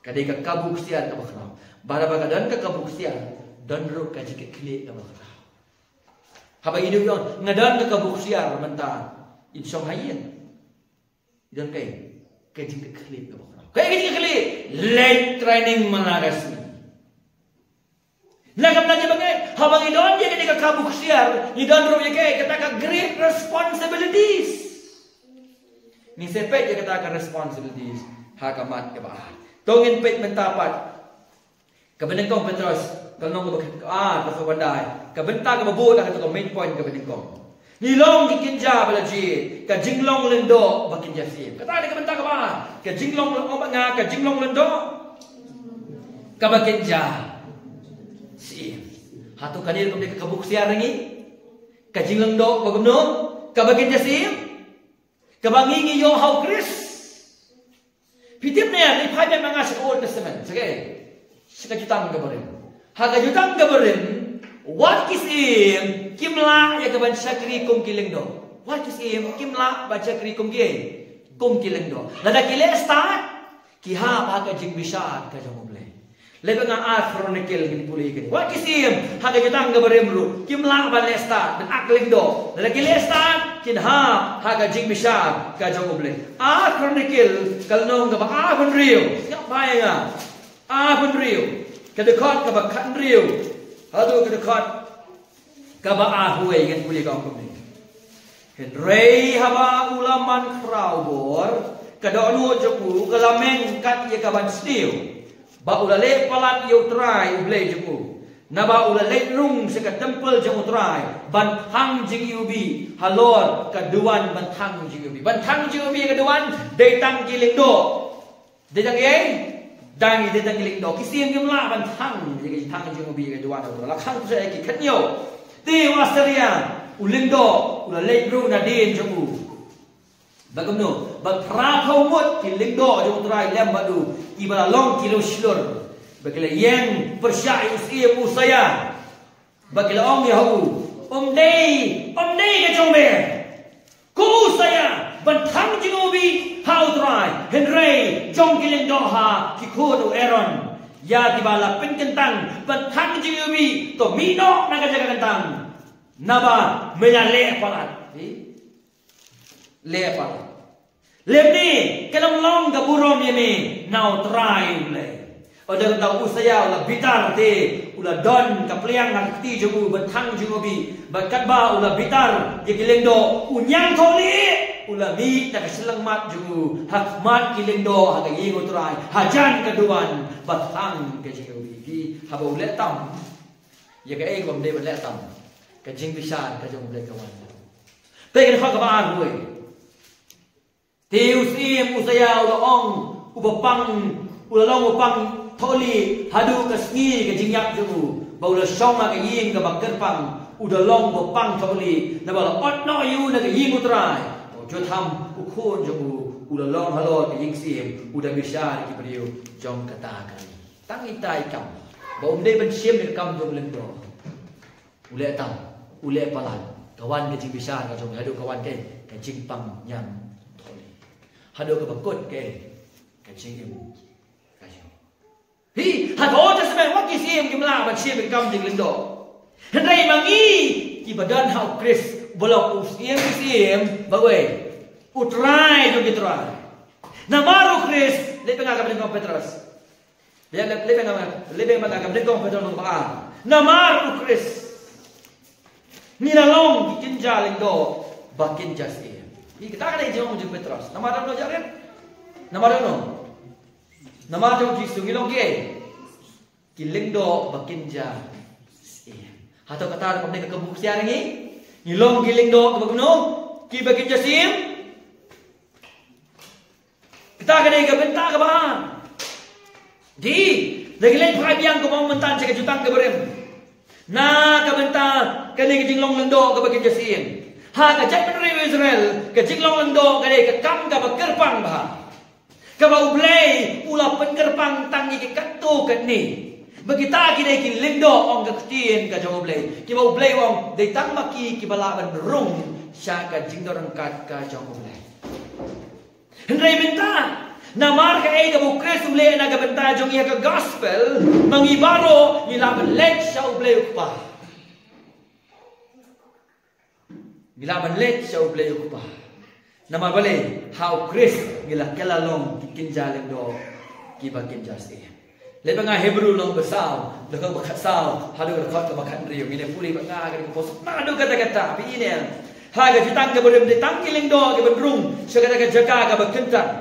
Ka dei ka kabu ksiar kaba khraw. Bad haba ka don ka kabu ksiar, don ruh ka jingkitkhlieh kaba khraw. Haba i Duh i ong nga don ka kabu ksiar mynta, in shong ha ïing, i don kaei? Ka jingkitkhlieh kaba khraw. Kaei ka jingkitkhlieh? Leit training man la ka sngi. Na ka bynta jong ngi, haba ngi don ïa kane ka kabu ksiar, ngi don ruh ïa kaei? Kata ka great responsibilities. Ngin sa peit ïa kata ka responsibilities ha ka mat kaba ar. To ngin peit mynta pat. Kaba nyngkong Petros, ka lynnong kaba khat, ah, ka lynnong kaba khyndai. Ka bynta kaba bud, ah, kata ka main point kaba nyngkong. Ngi long ki kynja ba la jied, ka jinglong lyngdoh ba kynja siem. Kata ka dei ka bynta kaba ar. Ka jinglong, ong bad nga, ka jinglong lyngdoh kaba kynja siem. Hato kane ruh ka dei ka kabu ksiar ïa ngi? Ka jinglyngdoh ba kumno? Kaba kynja syiem? Kaba ngi ngi ïoh ha u Khrist. Phi tip ne, ngi phai biang ma nga sha ka Old Testament, sha ka, sha ka Jutang ka Barim. Ha ka Jutang ka Barim, wat ki syiem kim lah ïa ka ban shakri kum ki lyngdoh. Wat ki syiem kim lah ban shakri kum ki, kum ki lyngdoh. Lada ki leh stad, ki hap ha ka jingbishar ka jong U Blei. Leit ba nga Ar Chronicle ngin pule ïa kane. Wat ki syiem ha ka Jutang ka Barim ruh kim lah ban leh stad, ban ak lyngdoh. Lada ki leh stad, kin hap ha ka jingbishar ka jong U Blei. Ar Chronicle ka lynnong kaba arphew hynriew. Sngap bha ïa nga. Arphew hynriew. Ka dkhot kaba khathynriew haduh ka dkhot kaba arphew wei, ngan pule, ka ong kumne. Hynrei haba u la man khraw bor, ka dohnud jong u ka la meng kat ïa ka ban sniew, ba u la leh palat ïa U Trai U Blei jong u. Naba u la leit rung sha ka templ jong U Trai ban thang jingiwbih halor ka duwan ban thang jingiwbih. Ban thang jingiwbih ïa ka duwan, dei tang ki lyngdoh. Dei tang ei? Dang, dei tang ki lyngdoh. Ki syiem kim lah ban thang, ki thang jingiwbih ïa ka duwan, la khang pyrshah ïa ki, khathynñiew. Te u Asaria, u lyngdoh, u la leit rung nadien jong u. Ba kumno, ba phra phew ngut ki lyngdoh jong U Trai lem bad u, kiba la long ki riewshlur. Ba ki la ïeng pyrshah ïa u syiem Usaia. Ba ki la ong ïa u, ym dei, ym dei ka jong me, ko Usaia, ban thang jingiwbih ha U Trai, hynrei jong ki lyngdoh ha ki khun u Aaron, ïa kiba la pynkyntang ban thang jingiwbih, to mih noh na ka jaka kyntang. Naba me la leh palat. Leh palat. Lymne, kan ym long ka burom ïa me na U Trai U Blei. Ynda kumta u Usaia u la bitar te, u la don ka pliang ha ka kti jong u ban thang jingiwbih. Bad katba u la bitar ïa ki lyngdoh, u ñiangthohlieh, u la mih na ka shyllangmat jong u ha khmat ki lyngdoh ha ka ïing U Trai, hajan ka duwan, ba thang ka jingiwbih. Haba u leh tam, ïa kaei kaba ym dei ban leh tam, ka jingbishar ka jong U Blei ka wan. Peit ka dkhot kaba arphew wei. Te u syiem Usaia u la ong, uba pang, u la long uba pang thohlieh haduh ka sngi ka jingïap jong u, ba u la shong ha ka ïing kaba kyrpang, u da long uba pang thohlieh, naba la ot noh ïa u na ka ïing U Trai. U Jotham u khun jong u, u la long halor ka ïing syiem, u da bishar ïa ki briew jong kata ka ri. Tang ita i kam ba um dei ban shim ïa ka kam jong u lyngdoh. U leh tam, u leh palat. Ka wan ka jingbishar ka jong u, haduh ka wan ka, ka jingpang ñiangthohlieh. Haduh kaba kut ka, ka jingim ka jong u. Hi, ha ka Old Testament, wat ki syiem kim lah ban shim ïa ka kam jong u lyngdoh. Hynrei ma ngi kiba don ha u Khrist, ba long u Syiem ki syiem bad uwei, U Trai jong ki trai. Namar u Khrist, leit pynngad ka banyngkong Petros. Leit, leit, leit pynngad, leit pynngad ka banyngkong Petros lynnong ba ar. Namar u Khrist, ngi la long ki kynja lyngdoh ba kynja syiem. Ngi, kata ka dei jong, jong Petros. Namar dang no jarit. Namar dang no. Namar jong u Jisu ngi long ki ei? Ki lyngdoh ba kynja syiem. Hato kata ka dei ka buk sia ngi? Ngi long ki lyngdoh ba kumno? Ki ba kynja syiem. Kata ka dei ka bynta kaba ar. Di, da ngi leit phai biang kumba mynta sha ka Jutang ka Barim. Na ka bynta kane ka jinglong lyngdoh kaba kynja syiem. Ha ka jaitbynriew Israel, ka jinglong lyngdoh ka dei ka kam kaba kyrpang bha. Kaba U Blei u la pynkyrpang tang ïa ki katto katne. Ba kita ki dei ki lyngdoh, ong ka ktien ka jong U Blei. Kiba U Blei u ong dei tang ma ki kiba lah ban rung sha ka jingdon ryngkat ka jong U Blei. Hynrei mynta, namar kaei kaba u Khrist u leh na ka bynta jong ngi ha ka gospel, ma ngi baroh ngi lah ban leit sha U Blei U Kpa. Ngi lah ban leit sha U Blei U Kpa. Namar balei, ha u Khrist ngi la kylla long ki kynja lyngdoh, ki ba kynja syiem. Leit ba nga Hebru lynnong ba saw, dkhot ba khatsaw haduh dkhot ba khathynriew, ngin ïa pule ba nga ka dei ka pos naduh katta katta, phi ïohi ne. Ha ka Jutang ka Barim dei tang ki lyngdoh ki ban rung sha kata ka jaka kaba kyntang,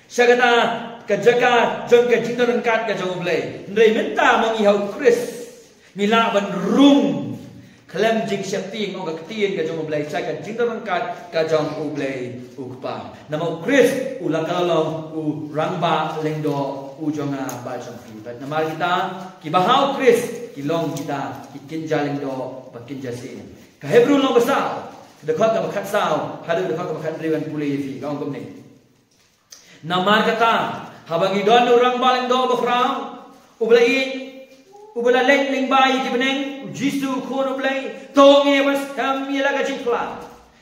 sha kata ka jaka jong ka jingdon ryngkat ka jong U Blei. Hynrei mynta ma ngi ha u Khrist ngi lah ban rung khlem jingsheptieng, ong ka ktien ka jong U Blei, sha ka jingdon ryngkat ka jong U Blei U Kpa. Namar u Khrist u la kylla long u rangbah lyngdoh u jong nga bad jong phi. Bad namar kita kiba ha u Khrist ki long kita ki kynja lyngdoh ba kynja syiem. Ka Hebru lynnong ba saw, Dkhot kaba khatsaw haduh dkhot kaba khathynriew ngan pule ïa phi, ka ong kumne. Namar kata, haba ngi don u rangbah lyngdoh bakhraw, uba la ïeit, uba la leit lyngba ïa ki bneng, u Jisu u Khun U Blei, to ngin ïa ban skhem ïa la ka jingphla.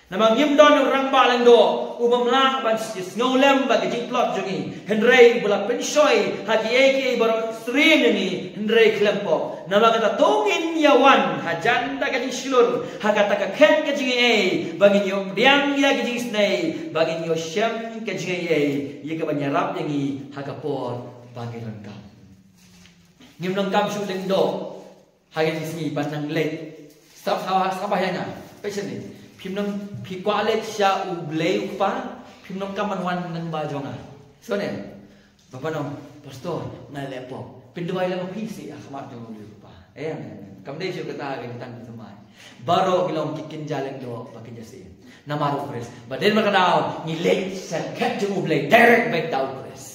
Namar ngim don u rangbah lyngdoh uba ym lah ban ïasngewlem bad ka jingtlot jong ngi, hynrei uba la pynshoi ha kiei kiei baroh syriem ïa ngi, hynrei khlem pop. Namar kata to ngin ïa wan hajan da ka jingshlur ha kata ka khet ka jingaiei, ba ngin ïoh pdiang ïa ka jingisynei, ba ngin ïoh shem ka jingaiei ïa kaban ïarap ïa ngi ha ka por ba ngi donkam. Ngim donkam shuh lyngdoh ha ka jingsngi ban nang leit. Sngap, sngap, sngap ïa nga. Peit shane. Phim nang, phi kwah leit sha U Blei U Kpa, phim donkam ban wan lyngba jong nga. Shane. Ba phin ong, Pastor, nga leh pop. Pynduwai lem ma phi seh ha khmat jong U Blei U Kpa. Eh, amen. Kam dei shuh kata ka kyntang thymmai. Baroh ngi long ki kynja lyngdoh ba kynja seh. Namar U Khrist. Ba dei namar kata ngi leit sha khet jong U Blei direct beit da U Khrist.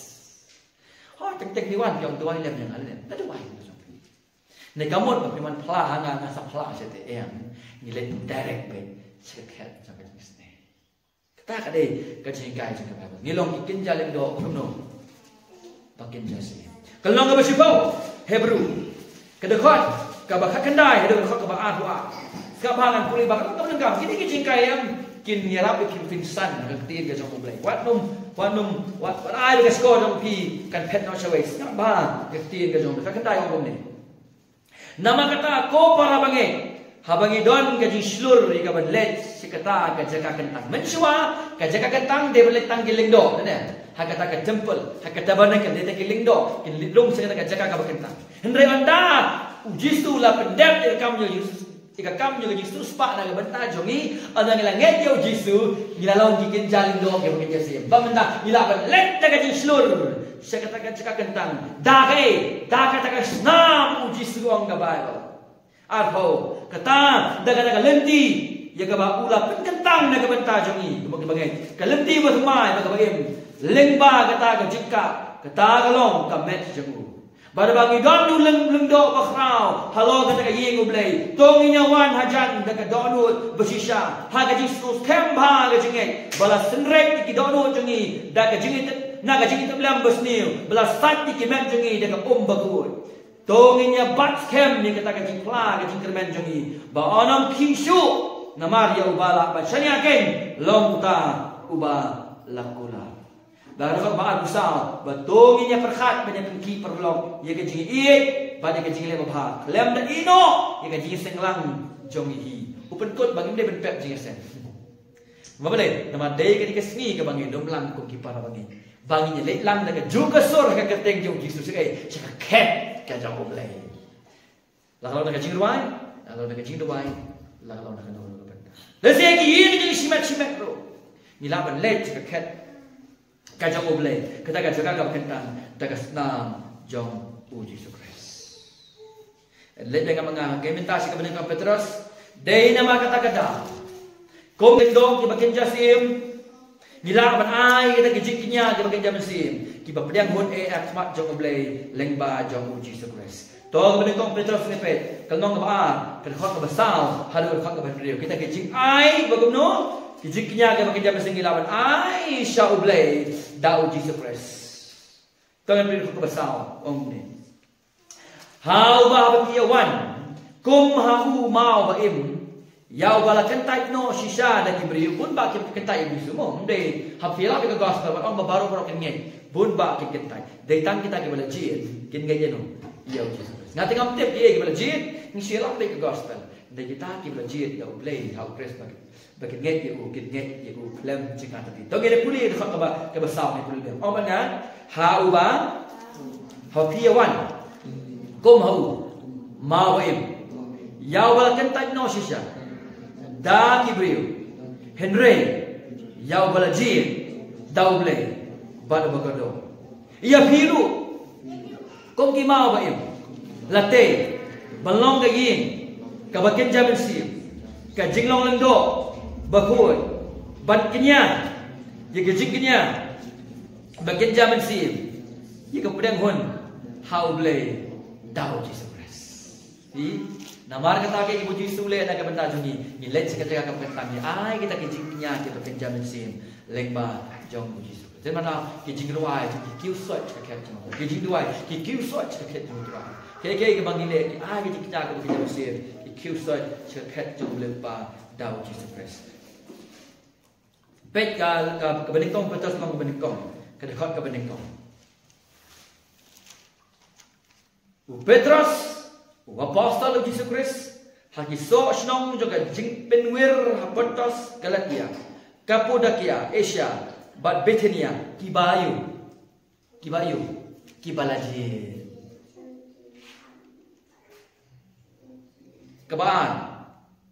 Ho, teng teng ngi wan, ki ong duwai lem ïa nga leh. Nga duwai lem ïa phi. Ne ka mut ba phi wan phla ha nga, nga sa phla sha te, em. Ngi leit direct beit sha ka khet jong ka jingisynei. Kata ka dei ka jinghikai jong ka Baibl. Ngi long ki kynja lyngdoh kumno? Ba kynja seh. Ka lynnong kaba shiphew, Hebru, ka dkhot kaba khatkhyndai haduh ka dkhot kaba arphew ar. Sngap bha, ngan pule bha, ka long kaba donkam. Kine ki jinghikai em kin ïarap ïa phi, phin san ha ka ktien ka jong U Blei. Wat nym, wat nym, wat, wat ai ba ka shkor jong phi kan phet noh shawei. Sngap bha ka ktien ka jong U Blei. Khatkhyndai ong kumne. Namar kata ko para bangeit, haba ngi don ka jingshlur ïa kaban leit sha kata ka jaka kyntang. Mynshuwa ka jaka kyntang dei ban leit tang ki lyngdoh, ne? Ha kata ka temple, ha ka tabernacle, dei tang ki lyngdoh kin leit rung sha kata ka jaka kaba kyntang. Hynrei ynda U Jisu u la pyndep ïa ka kam jong U Jisu, ïa ka kam jong ka jingsiewspah na ka bynta jong ngi, ynda ngi la ngeit ïa U Jisu, ngi la long ki kynja lyngdoh kiba kynja seh. Bad mynta ngi lah ban leit da ka jingshlur sha kata ka jaka kyntang. Da kaei? Da kata ka snam U Jisu, ong ka Baibl. Arphew, kata, da kata ka lynti ïa kaba u la pynkyntang na ka bynta jong ngi, kumba ngi bangeit. Ka lynti bathymmai bad kaba im lyngba kata ka jingkah, kata ka long ka met jong u. Bad haba ngi don u lyng, lyngdoh bakhraw halor kata ka ïing U Blei, to ngin ïa wan hajan da ka dohnud bashisha, ha ka jingsngewskhem bha ka jingngeit, ba la synreit ïa ki dohnud jong ngi da ka jingïatip, na ka jingïatiplem basniew, ba la sait ïa ki met jong ngi da ka um bakhuid. To ngin ïa bat skhem ïa kata ka jingphla ka jingkyrmen jong ngi, ba yn ym khih shuh, namar ïa uba lah ban shaniah keiñ long uta uba la kular. Bad ka dkhot ba arphew saw, ba to ngin ïa pyrkhat ban ïa pynkhih paralok ïa ka jingïeit bad ïa ka jingleh babha, khlem da ïehnoh ïa ka jingïaseng lang jong ngi hi. U pynkut ba ngim dei ban pep jingïaseng. Namar balei? Namar dei kane ka sngi kaba ngin ym lang kum ki para bangeit, ba ngin ïa leit lang da kajuh ka sur ha ka kyrteng jong U Jisu sha kaei? Sha ka khet ka jong U Blei. La ka long da ka jingrwai, la ka long da ka jingduwai, la ka long da kano kano ka bynta. Lehse ki ïing jingshimet shimet ruh, ngi lah ban leit sha ka khet ka jong U Blei, kata ka jaka kaba kyntang, da ka snam jong U Jisu Khrist. Leit biang ma nga, ka mynta sha ka banyngkong Petros, dei namar kata ka daw, kum lyngdoh kiba kynja syiem, ngi lah ban ai kita ki jingkñia kiba kynja mynsiem, kiba pdiang hun eh ha khmat jong U Blei lyngba jong U Jisu Khrist. To ka banyngkong Petros ne peit, ka lynnong kaba ar, ka dkhot kaba saw haduh ka dkhot kaba hynriew. Kita ki jingai ba kumno, ki jingkñia kiba kynja mynsiem ngi lah ban ai sha U Blei da U Jisu Khrist. To ngan pule ka dkhot kaba saw, ong kumne. Ha uba haba phi ïa wan kum ha u maw ba im, ïa uba la kyntait noh shisha da ki briew. Bun bah ki kyntait ïa U Jisu mo, ym dei? Haba phi ïalap ïa ka gospel, wat ong ba baroh baroh kin ngeit. Bun bah ki kyntait. Dei tang kita kiba la jied kin ngeit ïano? Ïa U Jisu Khrist. Nga te ngam tip ïa kiba la jied, ngi shu ïalap ïa ka gospel. Dei kita kiba la jied ïa U Blei ha U Khrist ba ba kin ngeit ïa u, kin ngeit ïa u khlem jingkhanti. To ngin ïa pule dkhot kaba, kaba saw, ngin pule. Ong ba nga, ha uba, ha phi ïa wan kum ha u maw ba im, ïa uba la kyntait noh shisha da ki briew, hynrei ïa uba la jied da U Blei bad uba kordor. Ïa phi ruh kum ki maw ba im, late ban long ka ïing kaba kynja mynsiem, ka jinglong lyngdoh bakhuid, ban kñia ïa ka jingkñia ba kynja mynsiem, ïa ka pdiang hun ha U Blei da U Jisu Khrist. Phi Namar kata ka, ïa u Jisu u leh na ka bynta jong ngi, ngi leit sha ka jaka kaba kyntang, ngi ai kita ki jingkñia kiba kynja mynsiem lyngba jong u Jisu. Te namar ki jingrwai ki kiew soit sha ka khet jong u, ki jingduwai ki kiew soit sha ka khet jong u Trai. Kaei kaei kaba ngi leh, ngi ai ki jingkñia kiba kynja mynsiem, ki kiew soit sha ka khet jong u Blei Kpa da u Jisu Khrist. Peit ka, ka, kaba nyngkong Petros, lynnong kaba nyngkong, ka dkhot kaba nyngkong. U Petros, u apostol u Jisu Khrist, ha ki soh shnong jong ka jingpynwir ha Pontus, Galatia, Kapadokia, Asia, bad Bithynia, kiba ïoh, kiba ïoh, kiba la jied. Kaba ar,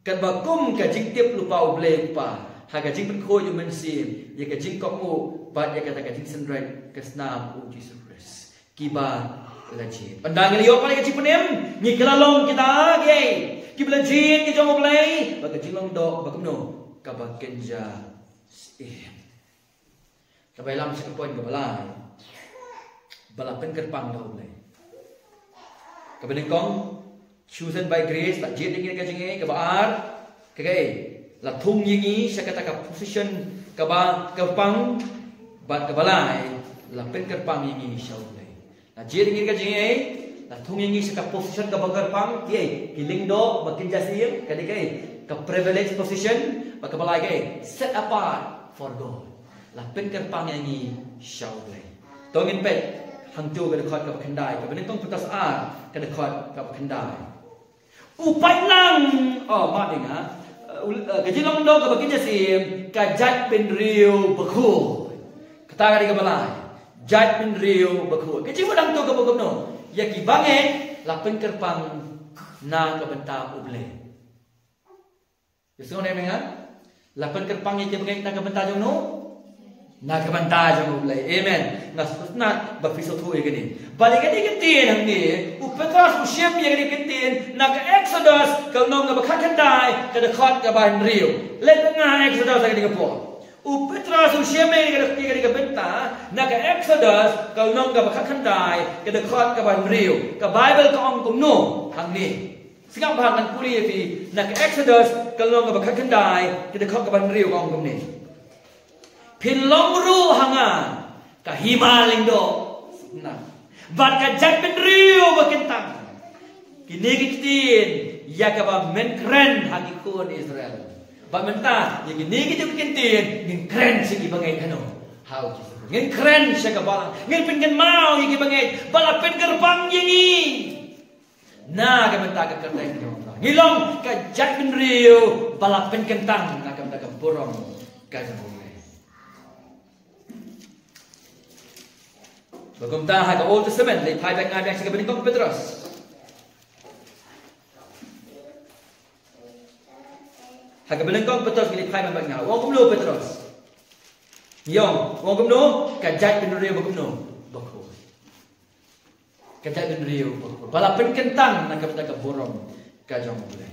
katba kum ka jingtip lypa u Blei Kpa ha ka jingpynkhuid u Mynsiem ïa ka jingkohnguh bad ïa kata ka jingsynreit ka snam u Jisu Khrist, kiba la jied. Ynda ngi la ïoh pat ïa ka jingpynim, ngi kylla long kita kiei, kiba la jied ki jong u Blei, bad ka jinglong doh ba kumno, kaba kynja siem. Kaba ïalam sha ka point kaba lai, ba la pynkyrpang da u Blei. Kaba nyngkong, chosen by grace, la jied ïa ngi da ka jingaiei. Kaba ar, kaei, la thung ïa ngi sha kata ka position kaba kyrpang. Bad kaba lai, la pynkyrpang ïa ngi sha u Blei. La jied ïa ngi da ka jingaiei, la thung ïa ngi sha ka position kaba kyrpang, kiei, ki lyngdoh ba kynja siem, ka dei kaei, ka privileged position. Bad kaba lai, kaei, set apart for God. La pynkyrpang ïa ngi sha u Blei. To ngin peit hangto ka dkhot kaba khyndai, kaba nyngkong Petros ar, ka dkhot kaba khyndai. U paidlang, oh, map ïa nga, uh, u, uh, ka jinglong doh kaba kynja siem, ka jaitbynriew bakhuid. Kata ka dei kaba lai, jaitbynriew bakhuid. Ka jingmut hangto kaba kumno, ïa ki bangeit la pynkyrpang na ka bynta u Blei. Ïa sngewthuh ne em nga? La pynkyrpang ïa ki bangeit na ka bynta jong no? Na ka bynta jong u Blei. Amen. Nga sngewthuh ba phi sngewthuh ïa kane. Bad ïa kane ka ktien hangne, u Petros u shim ïa kane ka ktien na ka Exodus ka lynnong kaba khatkhyndai, ka dkhot kaba hynriew. Leit nga Exodus ha kane ka por. U Petros u shim ïa kane ka, ïa kane ka bynta na ka Exodus ka lynnong kaba khatkhyndai, ka dkhot kaba hynriew. Ka Baibl ka ong kumno hangne? Sngap bha, ngan pule ïa phi na ka Exodus ka lynnong kaba khatkhyndai, ka dkhot kaba hynriew, ka ong kumne: Phin long ruh ha nga ka hima lyngdoh, na, bad ka jaitbynriew bakyntang. Kine ki ktien ïa kaba men kren ha ki khun Israel. Bad mynta ïa kine ki ktien ngin kren sha ki bangeit, kano? Ha u Jisu. Ngin kren sha ka balang, ngin pynkynmaw ïa ki bangeit ba la pynkyrpang ïa ngi na ka bynta ka kyrteng jong u Trai. Ngi long ka jaitbynriew ba la pynkyntang na ka bynta ka burom ka jong u Blei. Ba kumta ha ka Old Testament, leit phai bad nga biang sha kaba nyngkong Petros. Ha kaba nyngkong Petros, ngi leit phai bad nga. U ong kumno Petros? Ngi ong, u ong kumno? Ka jaitbynriew ba kumno? Bakhuid. Ka jaitbynriew bakhuid ba la pynkyntang na ka bynta ka burom ka jong u Blei.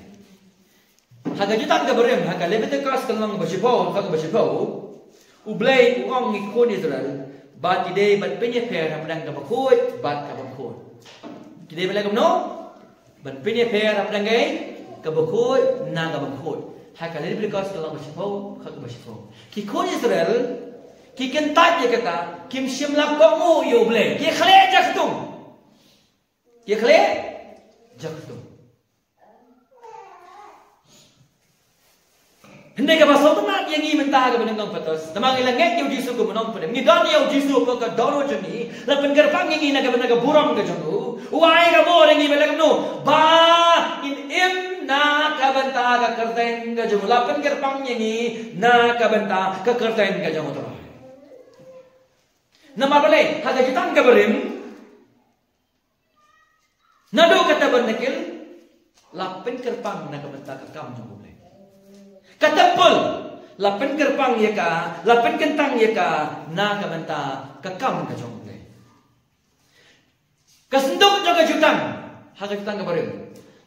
Ha ka Jutang kaba Rim, ha ka Leviticus ka lynnong ba shiphew, ka ba shiphew, u Blei u ong ïa ki khun Israel ba ki dei ban pynïapher hapdeng kaba khuid bad kaba khuid. Ki dei ban leh kumno? Ban pynïapher hapdeng kaei? Kaba khuid na kaba khuid. Ha ka Leviticus ka lynnong ba shiphew, ka ba shiphew. Ki khun Israel ki kyntait ïa kata, kim shym la kohnguh ïa u Blei. Ki khleh jaktung. Ki khleh jaktung. Hynrei kaba sngewtynnat ïa ngi mynta kaba nyngkong Petros, namar ngi la ngeit ïa u Jisu kum u nongpynim, ngi don ïa u Jisu hapoh ka dohnud jong ngi, la pynkyrpang ïa ngi na ka bynta ka burom ka jong u. U ai ka bor ïa ngi ba leh kumno? Ba ngin im na ka bynta ka kyrteng ka jong u. La pynkyrpang ïa ngi na ka bynta ka kyrteng ka jong u Trai. Namar balei? Ha ka Jutang kaba Rim, naduh ka tabernacle la pynkyrpang na ka bynta ka kam jong u Blei. Ka temple la pynkyrpang ïa ka, la pynkyntang ïa ka na ka bynta ka kam ka jong u Blei. Ka synduk jong ka Jutang ha ka Jutang kaba Rim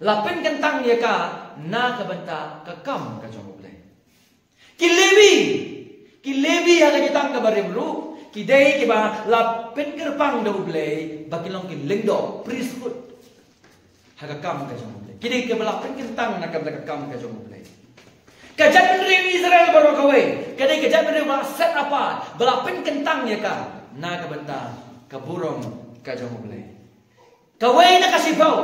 la pynkyntang ïa ka na ka bynta ka kam ka jong u Blei. Ki Levi, ki Levi ha ka Jutang kaba Rim ruh ki dei kiba la pynkyrpang da u Blei ba ki long ki lyngdoh, priesthood. ha ka kam ka jong U Blei. Ki dei kiba la pynkyntang na ka bynta ka kam ka jong U Blei. Ka jaitbynriew Israel baroh kawei ka dei ka jaitbynriew ba la set apart, ba la pynkyntang ïa ka na ka bynta ka burom ka jong U Blei. Kawei na ka shiphew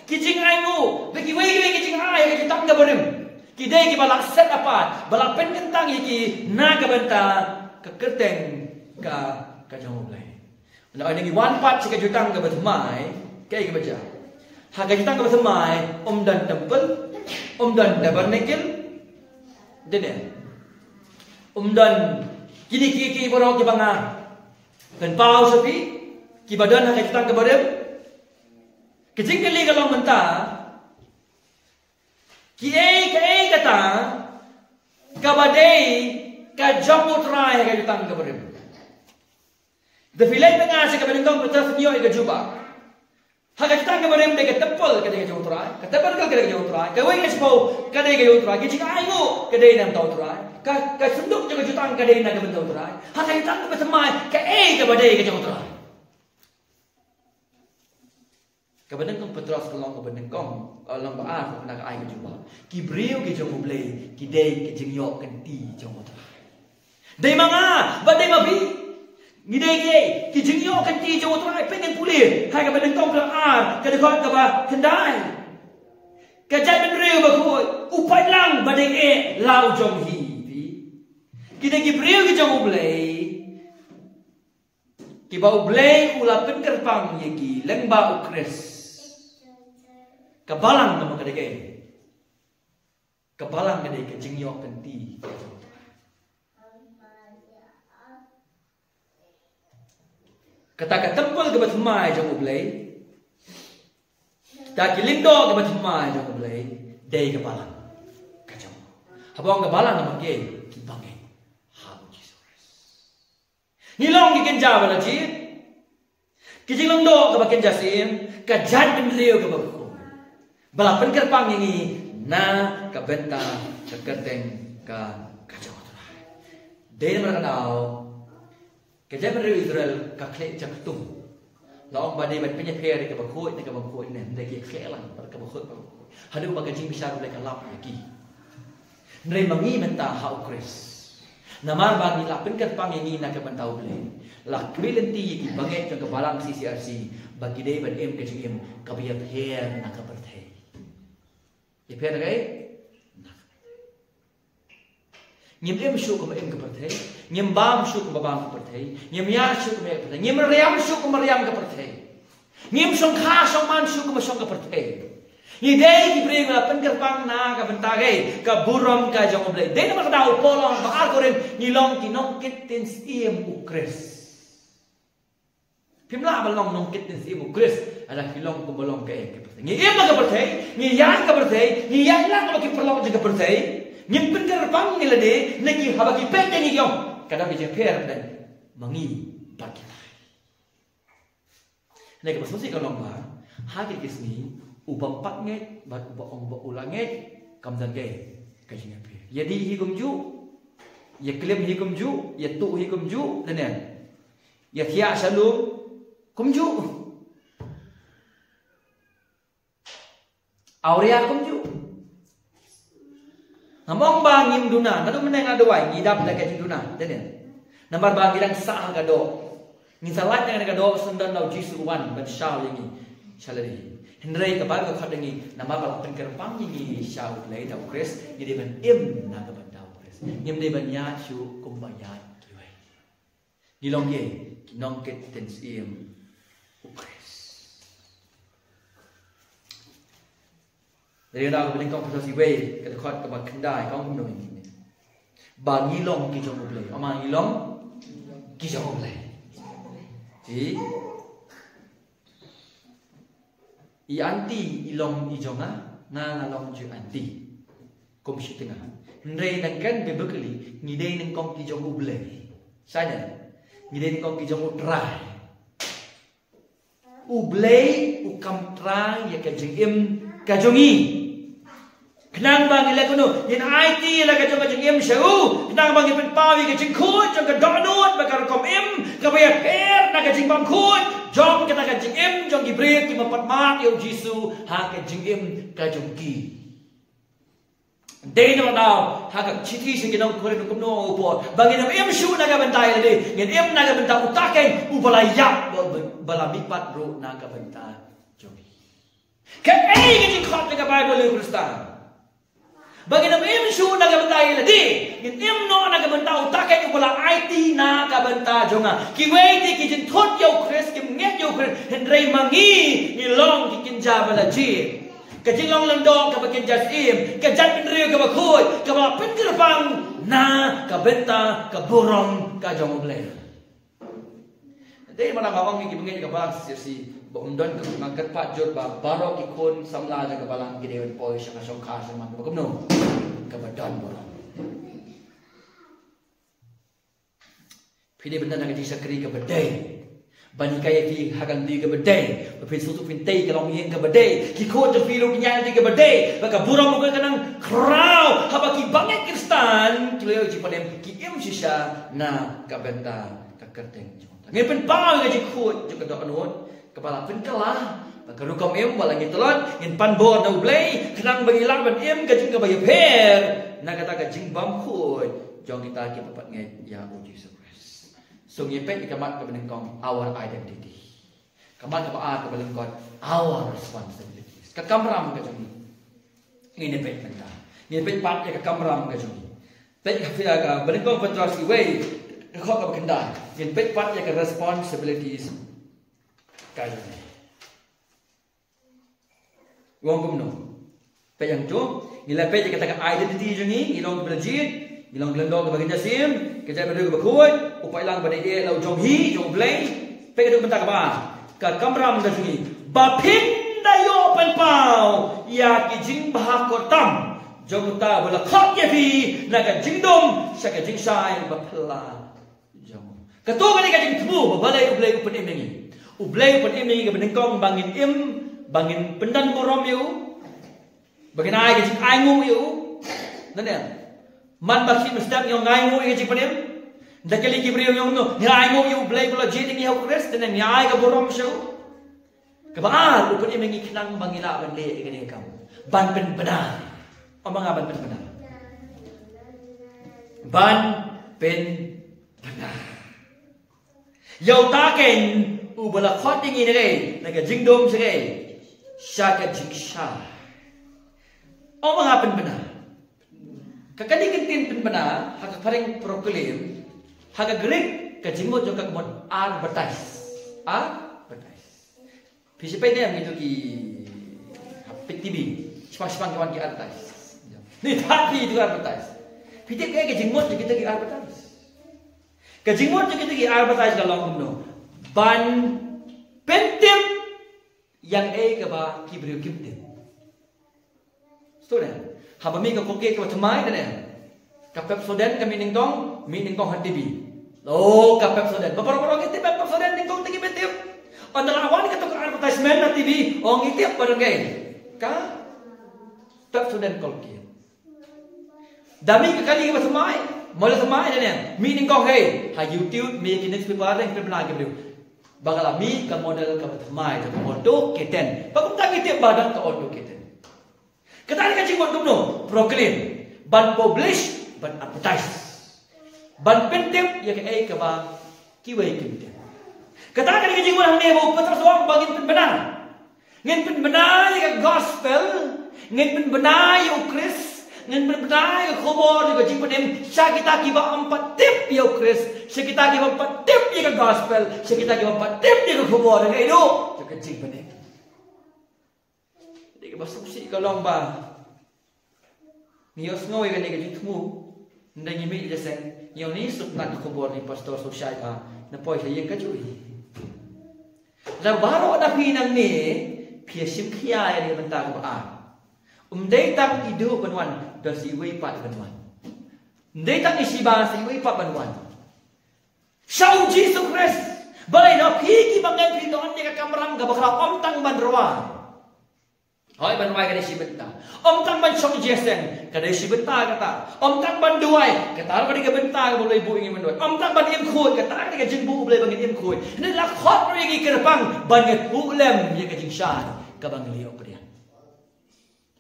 ki jingainguh bad kiwei kiwei ki jingai ha ka jutang kaba rim, ki dei kiba la set apart, ba la pynkyntang ïa ki na ka bynta ka kyrteng ka, ka jong U Blei. Ynda ngi wan pat sha ka jutang kaba thymmai, kaei kaba jia? Ha ka jutang kaba thymmai, ym don temple, ym don tabernacle, dei ne? Ym don kine kiei kiei baroh kiba nga pynpaw sha phi, kiba don ha ka jutang kaba rim. Ka jingkylli ka long mynta, kiei, kaei kata kaba dei ka jong U Trai ha ka jutang kaba rim? Da phi leit na nga sha kaba nyngkong Petros, phin ïoh ïa ka jubab. Ha ka jutang kaba rim dei ka temple ka dei ka jong U Trai, ka tabernacle ka dei ka jong U Trai, kawei ka shiphew ka dei ka jong U Trai, ka jingainguh ka dei na ka bynta U Trai, ka, ka synduk jong ka jutang ka dei na ka bynta U Trai. Ha ka jutang kaba thymmai, kaei kaba dei ka jong U Trai? Kaba nyngkong Petros ka long kaba nyngkong, eh, long ba ar, na ka ai ka jubab. Ki briew ki jong U Blei ki dei ki jingïoh kynti jong U Trai. Dei ma nga bad dei ma phi, ngi dei ki, ki jingïoh kynti jong U Trai. Peit ngan pule ha kaba nyngkong ka ar, ka dkhot kaba khyndai. Ka jaitbynriew bakhuid, u paidlang ba dang eh la u jong hi, phi. Ki dei ki briew ki jong U Blei kiba U Blei u la pynkyrpang ïa ki lyngba U Khrist. Ka balang ka mut ka dei kaei? Ka balang ka dei ka jingïoh kynti. Kata ka temple kaba thymmai jong U Blei, kata ki lyngdoh kiba thymmai jong U Blei dei ka balang ka jong. Haba ong ka balang ka mut kaei? Ki bangeit ha U Jisu Khrist. Ngi long ki kynja ba la jied, ki jinglong doh kaba kynja syiem, ka jaitbynriew kaba khuid, ba la pynkyrpang ïa ngi na ka bynta ka kyrteng ka, ka jong U Trai. Dei namar kata ka jaitbynriew Israel ka khleh jaktung. La ong ba dei ban pynïapher ïa kaba khuid na kaba khuid ne, ym dei ki khleh lang bad kaba khuid bad kaba khuid, haduh ba ka jingbishar U Blei ka lap ïa ki. Hynrei ma ngi mynta ha U Khrist, namar ba ngi la pynkyrpang ïa ngi na ka bynta U Blei, la khmih lynti ïa ki bangeit jong ka balang C C R C ba ki dei ban im ka jingim kaba ïapher na ka pyrthei. Ïapher na kaei? Na ka pyrthei. Ngim im shuh kumba im ka pyrthei, ngim bam shuh kumba bam ka pyrthei, ngim ïaid shuh kumba ïaid ka pyrthei, ngim riam shuh kumba riam ka pyrthei. Ngim shongkha shongman shuh kumba shong ka pyrthei. Ngi dei ki briew ba la pynkyrpang na ka bynta kaei? Ka burom ka jong U Blei. Dei namar kata u Paul u ong ha ar Korinth, ngi long ki nongkit ktien syiem U Khrist. Phim lah ban long nongkit ktien syiem U Khrist lada phi long kumba long kaei? Ka pyrthei. Ngi im ha ka pyrthei, ngi ïaid ha ka pyrthei, ngi ïaid lang bad ki paralok jong ka pyrthei. Ngim pynkyrpang ïa lade na ki, haba ki peit ïa ngi ki ong, ka dang ïapher ma ngi bad kita. Hynrei kaba sngewsih ka long ba ha kine ki sngi u bym pat ngeit bad uba ong ba u la ngeit, kam don kaei? Ka jingïapher. Ïadih hi kumjuh, ïaklim hi kumjuh, ïatuh hi kumjuh, dei ne? Ïathiah sha lum kumjuh. Awria kumjuh. Ngam ong ba ngim duna, naduh mynne nga duwai ngi dap da ka jingduna, dei ne? Namar ba ngi dang sah ha ka doh. Ngin sa lait na ka doh, syndon la U Jisu u wan ban shaw ïa ngi sha lade. Hynrei ka Baibl ka khot ïa ngi, namar ba la pynkyrpang ïa ngi sha U Blei da U Khrist, ngi dei ban im na ka bynta U Khrist. Ngim dei ban ïaid shuh kumba ïaid kiwei. Ngi long ki, ki nongkit ktien syiem U Khrist. Dei na ka bynta ka Petros iwei, ka dkhot kaba khyndai, ka ong kumno ïa ngi? Ba ngi long ki jong U Blei. Ong ma, ngi long ki jong U Blei. Ji? I aunty i long i jong nga, nga nga long jong i aunty. Kum shi tnga. Hynrei na ka bynta biblikali ngi dei nyngkong ki jong U Blei. Sa ïa ngi dei nyngkong ki jong U Trai. U Blei u kam trai ïa ka jingim ka jong ngi. Khnang ba ngin leh kumno, ngin aiti la ka jong ka jingim sha u. Khnang ba ngin pynpaw ïa ka jingkhuid jong ka dohnud bad ka rukom im kaba ïapher na ka jingbymkhuid jong kata ka jingim jong ki briew kiba pat mad ïa u Jisu ha ka jingim ka jong ki. Dei na ka daw ha ka shithi sha ki nong Korinth kumno u ong, ba ngin ym im shuh na ka bynta ïa lade, ngin im na ka bynta uta keiñ uba la ïap, ba, ba, ba la mihpat ruh na ka bynta jong ngi. Kaei ka jingkhot jong ka Baibl ïa u Khristan? Ba ngin ym im shuh na ka bynta ïa lade, ngin im noh na ka bynta uta keiñ uba la aiti na ka bynta jong nga. Kiwei de ki jingthut ïa u Khrist, kim ngeit ïa u Khrist, hynrei ma ngi ngi long ki kynja ba la jied. Ka jinglong lyngdoh kaba kynja syiem, ka jaitbynriew kaba khuid, kaba pynkyrpang na ka bynta ka burom ka jong U Blei. Dei namar nga ong ïa ki bangeit ka balang C C C ba ym don ka, nga kyrpad jur ba baroh ki khun samla jong ka balang ki dei ban poi sha ka shongkha sha man kaba kumno, kaba don burom. Phi dei ban don ha ka jingshakri kaba dei, ban hikai ïa phi ha ka lynti kaba dei, ba phin sngewthuh phin tei ka longïing kaba dei, ki khun jong phi ruh kin ïaid ha ka lynti kaba dei, ba ka burom U Blei kan nang khraw. Haba ki bangeit Khristan ki la ïoh jingpynim, ki im shisha na ka bynta ka kyrteng jong U Trai. Ngin pynpaw ïa ka jingkhuid jong ka dohnud kaba la pynkylla, ba ka rukom im ba la ngi tlot, ngin pan bor na U Blei khnang ba ngi lah ban im ka jing kaba ïapher na kata ka jingbymkhuid jong kita kiba pat ngeit ïa U Jisu Khrist. So ngi peit ïa ka mat kaba nyngkong, our identity. Ka mat kaba ar, kaba lyngkot, our responsibilities. Ka kamram ka jong ngi. Ngin ïa peit mynta. Ngin ïa peit pat ïa ka kamram ka jong ngi. Peit ka, ka, kaba nyngkong Petros wei, ka dkhot kaba khyndai. Ngin peit pat ïa ka responsibilities ka jong ngi. U ong kumno? Peit ïa kato, ngi la peit ïa kata ka identity jong ngi, ngi long kiba la jied, ngi long ki lyngdoh kiba kynja syiem, ka jaitbynriew kaba khuid, u paidlang ba dei dei la u jong hi, jong U Blei. Peit kato ka bynta kaba ar, ka kamram ka jong ngi, ba phin da ïoh pynpaw ïa ki jingbha kyrtam jong uta uba la khot ïa phi na ka jingdum sha ka jingshai ba phylla jong u. Kato ka dei ka jingthmu ba balei U Blei u pynim ïa ngi. U Blei u pynim ïa ngi kaba nyngkong ba ngin im, ba ngin pyndon burom ïa u, ba ngin ai ka jingainguh ïa u. Nane, man ba khie mynstep ngi ong ainguh ïa ka jingpynim. Da kylli ki briew ngi ong kumno, ngi ainguh ïa U Blei ba la jied ïa ngi ha U Khrist, nane, ngi ai ka burom sha u. Kaba ar, u pynim ïa ngi khnang ba ngi lah ban leh ïa kane ka kam, ban pynbna. Ong ma nga, ban pynbna. Ban pynbna. Ïa uta keiñ uba la khot ïa ngi na kaei, na ka jingdum sha kaei, sha ka jingshai. Ong ma nga, pynbna. Ka kane ka ktien pynbna, ha ka phareng proclaim, ha ka Greek ka jingmut jong ka ka mut advertise. Advertise. Phi shu peit ne em kito ki, ha, peit T V, shipang shipang ki wan ki advertise. Ni, thad phi kito ki advertise. Phi tip kaei ka jingmut jong kito ki advertise? Ka jingmut jong kito ki advertise ka long kumno? Ban pyntip ïa kaei kaba ki briew kim tip. Student, haba mih ka Colgate kaba thymmai, ne em? Ka Pepsodent ka mih nyngkong, mih nyngkong ha T V. Oh, ka Pepsodent. Ba baroh baroh ngi tip Pepsodent, nyngkong te ngi tip. Ynda la wan kato ka advertisement na T V, oh, ngi tip ba don kaei. Ka Pepsodent Colgate. Da mih ka kali kaba thymmai, mih la thymmai, ne em? Mih nyngkong, hei, ha YouTube, mih ki newspaper, ne em, pynbna ki briew. Ba ka la mih ka model kaba thymmai, ka Auto K ten. Ba kumta ngi tip ba don ka Auto K ten. Kata ka jingmut kumno? Proclaim, ban publish, ban advertise, ban pyntip ïa kaei kaba kiwei kim tip. Kata ka jingmut hangne ba u Petros u ong ba ngin pynbna. Ngin pynbna ïa ka gospel, ngin pynbna ïa u Khrist, ngin pynbna ïa ka khubor ïa ka jingpynim sha kita kiba ym pat tip ïa u Khrist, sha kita kiba ym pat tip ïa ka gospel, sha kita kiba ym pat tip ïa ka khubor ïa ka, ïa ka jingpynim. Dei kaba sngewsih ka long ba ngi ïohsngew ïa kane ka jingthmu, ynda ngi mih jingïaseng, ngi ong, ni suk na ka khubor ni pastor suk shai ba na poi sha ïing ka jui. La baroh na phi nangne phi ïa shim khia ïa kane ka bynta kaba ar. Ym dei tang i Duh ban wan, don sa iwei pat ban wan. Ym dei tang i Shiba, sa iwei pat ban wan. Sha u Jisu Khrist. Balei? Na phi kiba ngeit phi don ïa ka kamram kaba khraw, ym tang ban rwai. Hooid, ban rwai ka dei shi bynta. Ym tang ban shong jingïaseng, ka dei shi bynta kata. Ym tang ban duwai, kata ruh ka dei ka bynta kaba U Blei buh ïa ngi ban duwai. Ym tang ban im khuid, kata ka dei ka jingbuh U Blei ba ngin im khuid. Hynrei la khot ruh ïa ngi kyrpang ban ïathuh lem ïa ka jingshai kaba ngi la ïoh pdiang.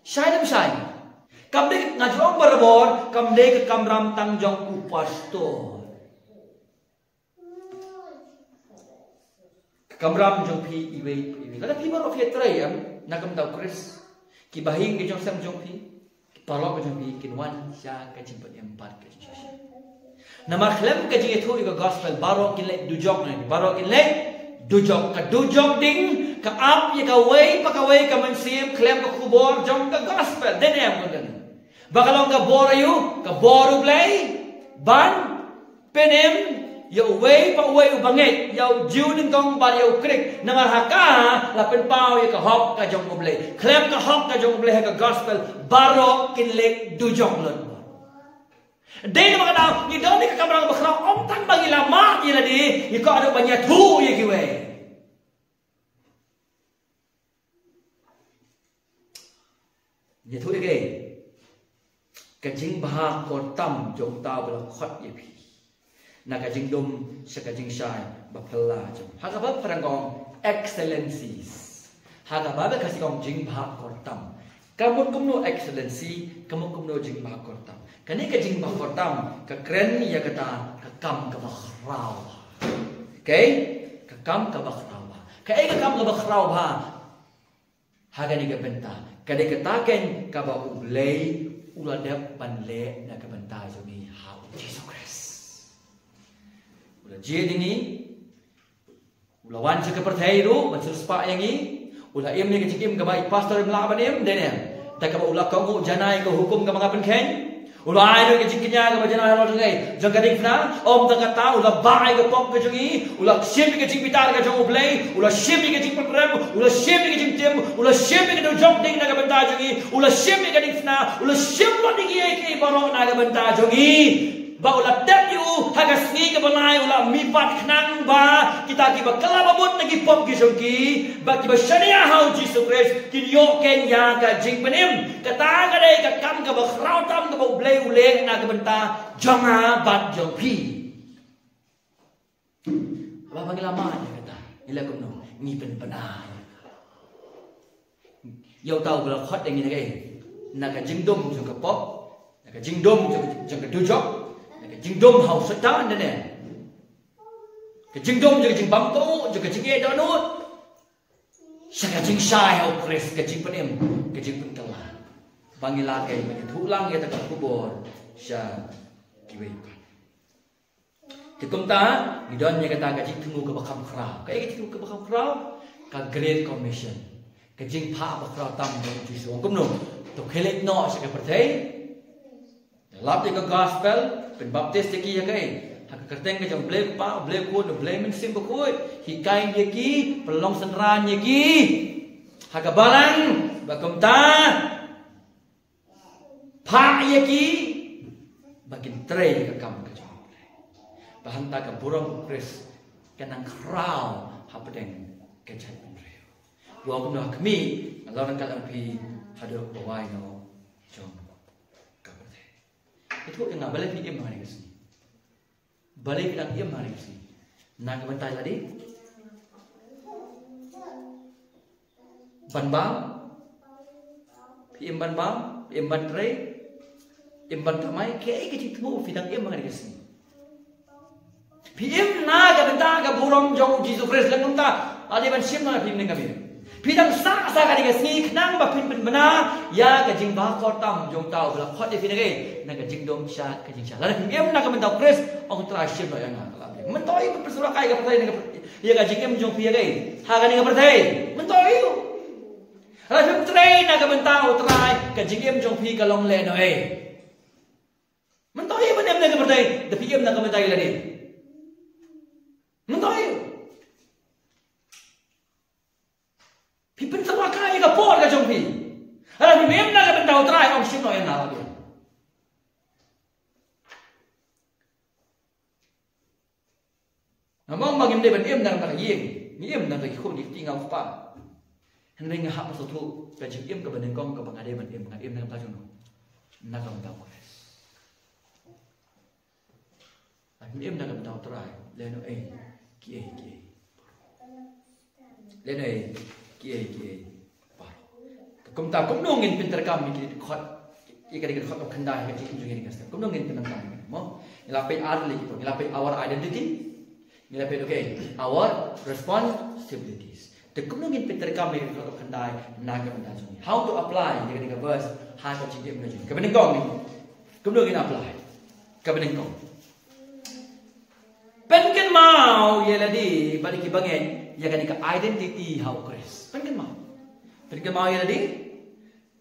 Shai lem shai. Kam dei, nga ju ong barabor, kam dei ka kamram tang jong u pastor. Ka kamram jong phi iwei pa iwei. Lada phi baroh phi ïatrei em na ka bynta u Khrist, ki bahaïing ki jong sem jong phi, ki paralok ki jong phi, kin wan sha ka jingpynim bad ka jingshisha. Namar khlem ka jingïathuh ïa ka gospel, baroh kin leit dujok ne, baroh kin leit dujok. Ka dujok ding ka ap ïa kawei pa kawei ka mynsiem khlem ka khubor jong ka gospel. Dei ne em, kong? Ba ka long ka bor aïu? Ka bor U Blei ban pynim ïa uwei pa uwei uba ngeit, ïa u Jiw nyngkong bad ïa u Khristan. Namar ha ka la pynpaw ïa ka hok ka jong U Blei. Khlem ka hok ka jong U Blei ha ka gospel, baroh kin leit dujok lut. Dei namar kata ngi don ïa ka kamram bakhraw, ym tang ba ngi la mad ïa lade, ngi kwah ruh ban ïathuh ïa kiwei. Ïathuh ïa ka, ka jingbha kor tam jong uta uba la khot ïa phi na ka jingdum sha ka jingshai ba phylla jong. Ha ka Baibl Phareng ka ong excellencies. Ha ka Baibl Khasi ka ong jingbha kor tam. Ka mut kumno excellency, ka mut kumno jingbha kor tam? Kane ka jingbha kor tam ka kren ïa kata ka kam kaba khraw. Okay? Ka kam kaba khraw bha. Kaei ka kam kaba khraw bha? Ha kane ka bynta, ka dei kata keiñ kaba U Blei u la dep ban leh na ka bynta jong ngi ha u Jisu Khrist. U la jied ïa ngi, u la wan sha ka pyrthei ruh ban sngewspah ïa ngi, u la im ïa ka jingim kaba i pastor im lah ban im, dei ne em? Da kaba u la kohnguh janai ka hukum kaba nga pynkheiñ. U la ai ruh ka jingkñia kaba janai halor jong ngi, jong ka diengphna. Ym tang kata, u la bah ïa ka pop ka jong ngi, u la shim ïa ka jingbitar ka jong U Blei, u la shim ïa ka jingpynrem, u la shim ïa ka jingtim, u la shim ïa ka dujok ding na ka bynta jong ngi, u la shim ïa ka diengphna, u la shim lut ïa kiei kiei baroh na ka bynta jong ngi. Ba u la tep ïa u ha ka sngi kaba lai, u la mihpat khnang ba kita kiba kylla ba mut na ki pop ki jong ki, ba kiba shaniah ha u Jisu Khrist, kin ïoh keiñ ïa ka jingpynim. Kata ka dei ka kam kaba khraw tam kaba U Blei u leh na ka bynta jong nga bad jong phi. Haba ngi la mad ïa kata, ngi leh kumno? Ngi pynbna ïa uta uba la khot ïa ngi na kaei? Na ka jingdum jong ka pop, na ka jingdum jong, jong ka dujok, na ka jingdum ha u Soitan, ne ne? Ka jingdum jong ka jingbam kohnguh, jong ka jingeh dohnud, sha ka jingshai ha u Khrist, ka jingpynim, ka jingpynkylla. Ba ngi lah keiñ ban ïathuh lang ïa kata ka khubor sha kiwei pat. Te kumta ngi don ïa kata ka jingthmu kaba kham khraw. Kaei ka jingthmu kaba kham khraw? Ka Great Commission. Ka jingphah bakhraw tam jong u Jisu. Ong kumno? To khie leit noh sha ka pyrthei, lap ïa ka gospel, pynbaptis ïa ki ha kaei? Ha ka kyrteng ka jong U Blei Kpa, U Blei Khun, U Blei Mynsiem Bakhuid. Hikai ïa ki, pynlong synran ïa ki ha ka balang, ba kumta phah ïa ki ba kin trei ïa ka kam ka jong U Blei. Ba hangta ka burom u Khrist ka nang khraw hapdeng ka jaitbynriew. Ong kumno ha khmih, ngan long ryngkat bad phi haduh ba wai noh jong ka pyrthei. Ïathuh ïa nga, balei phi im ha kane ka sngi? Balei phi dang im ha kane ka sngi? Na ka bynta lade? Ban bam? Phi im ban bam? Phi im ban trei? Im ban kamai? Kaei ka jingthmu phi dang im ha kane ka sngi? Phi im na ka bynta ka burom jong u Jisu Khrist, lane kumta lade ban shim na phi ne ka me? Phi dang sah sa kane ka sngi khnang ba phin pynbna ïa ka jingbakor tam jong uta uba la khot ïa phi na kaei? Na ka jingdum sha ka jingshai. Lada phim im na ka bynta u Khrist, ong Trai, shim noh ïa nga, ka la biang. Mynta ïoh phi pynsuh kai ka pyrthei na ka, ïa ka jingim jong phi ïa kaei? Ha kane ka pyrthei. Mynta ïoh. Lada phim trei na ka bynta u Trai, ka jingim jong phi ka long lehnohei. Mynta ïoh ban im na ka pyrthei da phi im na ka bynta ïa lade. Mynta ïoh. Phi pynsuh kai ïa ka por ka jong phi. Lada phim im na ka bynta u Trai, ong shim noh ïa nga, la biang. Namar ba ngim dei ban im na ka bynta ka ïing, ngi im na ka bynta ki khun ki kti, nga u kpa. Hynrei nga hap sngewthuh ka jingim kaba nyngkong kaba nga dei ban im, nga im na ka bynta jong no? Na ka bynta u Khrist. Nga im na ka bynta u Trai. Lehnohei kiei kiei. Lehnohei kiei kiei baroh. Kumta kumno ngin pyntrei kam ïa kine ki dkhot, ïa kane ka dkhot kaba khyndai ha ka jingim jong ngi ha kane ka step. Kumno ngin pyntrei kam ïa kine, mo? Ngi la peit ar tylli ki por, ngi la peit our identity, ngi la peit, okay, our responsibilities. Te kumno ngin pyntrei kam ïa kane ka dkhot kaba khyndai na ka bynta jong ngi? How to apply ïa kane ka verse ha ka jingim ka jong ngi? Kaba nyngkong, kumno ngin apply? Kaba nyngkong, pynkynmaw ïa lade bad ïa ki bangeit ïa kane ka identity ha u Khrist. Pynkynmaw. Pynkynmaw ïa lade.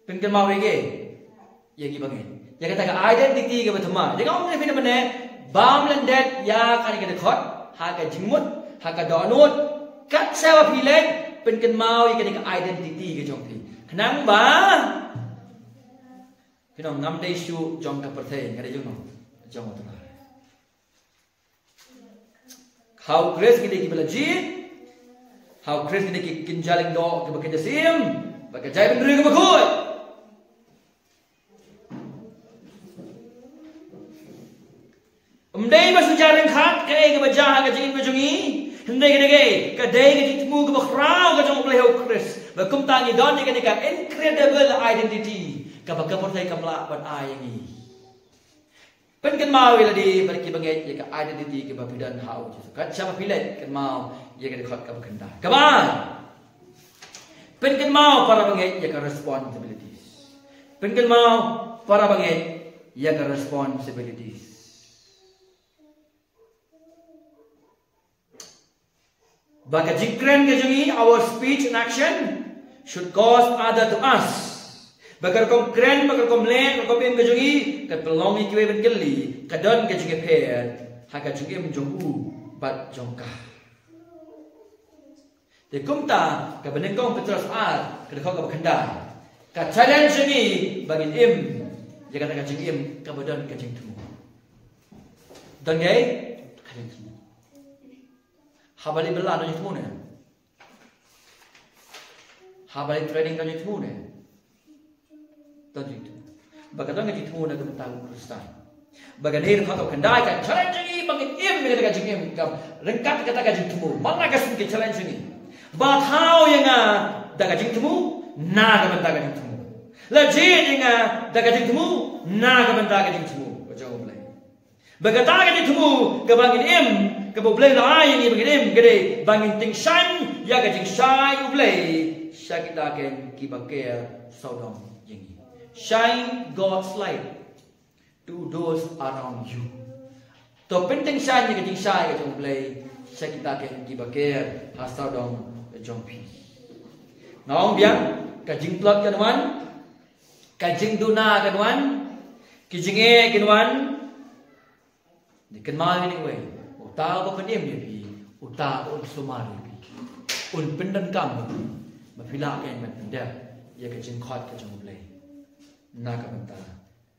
Pynkynmaw ïa ki, ïa ki bangeit ïa kata ka identity kaba thymmai. Te nga ong ïa phi mynne, bym lyndet ïa kane ka dkhot ha ka jingmut, ha ka dohnud. Kat shaba phi leit, pynkynmaw ïa kane ka identity ka jong phi. Khnang ba phin ong, ngam dei shuh jong ka pyrthei, nga dei jong no? Jong u Trai. Ha u Khrist ngi dei kiba la jied. Ha u Khrist ngi dei ki kynja lyngdoh kiba kynja syiem bad ka jaitbynriew kaba khuid. Ym dei ba shu jia ryngkat kaei kaba jia ha ka jingim ka jong ngi. Hynrei ka dei, ka dei ka jingthmu kaba khraw ka jong U Blei ha u Khrist, ba kumta ngi don ïa kane ka incredible identity kaba ka pyrthei kam lah ban ai ïa ngi. Pynkynmaw ïa lade bad ki bangeit ïa ka identity kaba phi don ha u Jisu. Kat shaba phi leit, kynmaw ïa ka dkhot kaba khyndai. Kaba ar, pynkynmaw para bangeit ïa ka responsibilities. Pynkynmaw para bangeit ïa ka responsibilities. Ba ka jingkren ka jong ngi, our speech and action, should cause other to ask. Ba ka rukom kren, ba ka rukom leh, ka rukom im ka jong ngi, kan pynlong ïa kiwei ban kylli, ka don ka jingïapher ha ka jingim jong u bad jong ka. Te kumta, kaba nyngkong Petros ar, ka dkhot kaba khyndai, ka challenge ïa ngi ba ngin im ïa kata ka jingim kaba don ka jingthmu. Don kaei? Ka jingthmu. Haba leit bylla don jingthmu ne? Haba leit training don jingthmu ne? Don jingthmu. Ba ka don ka jingthmu na ka bynta u Khristan. Ba kane ka dkhot kaba khyndai ka challenge ïa ngi ba ngin im ïa kata ka jingim kaba ryngkat kata ka jingthmu. Man la ka sngi ka challenge ïa ngi. Ba thaw ïa nga da ka jingthmu na ka bynta ka jingthmu. La jied ïa nga da ka jingthmu na ka bynta ka jingthmu ka jong U Blei. Ba kata ka jingthmu kaba ngin im, kaba U Blei u la ai ïa ngi ba ngin im, ka dei ba ngin tyngshaiñ ïa ka jingshai U Blei sha kita ken kiba ker sawdong ïa ngi. Shine God's light to those around you. To pyntyngshaiñ ïa ka jingshai ka jong U Blei sha kita ken kiba ker ha sawdong jong phi. Nga ong biang, ka jingtlot kan wan, ka jingduna kan wan, ki jingeh kin wan. Ngi kynmaw ïa kane kawei, uta uba pynim ïa phi, uta un sumar ïa phi, un pyndonkam ïa phi ba phi lah kein ban pyndep ïa ka jingkhot ka jong U Blei na ka bynta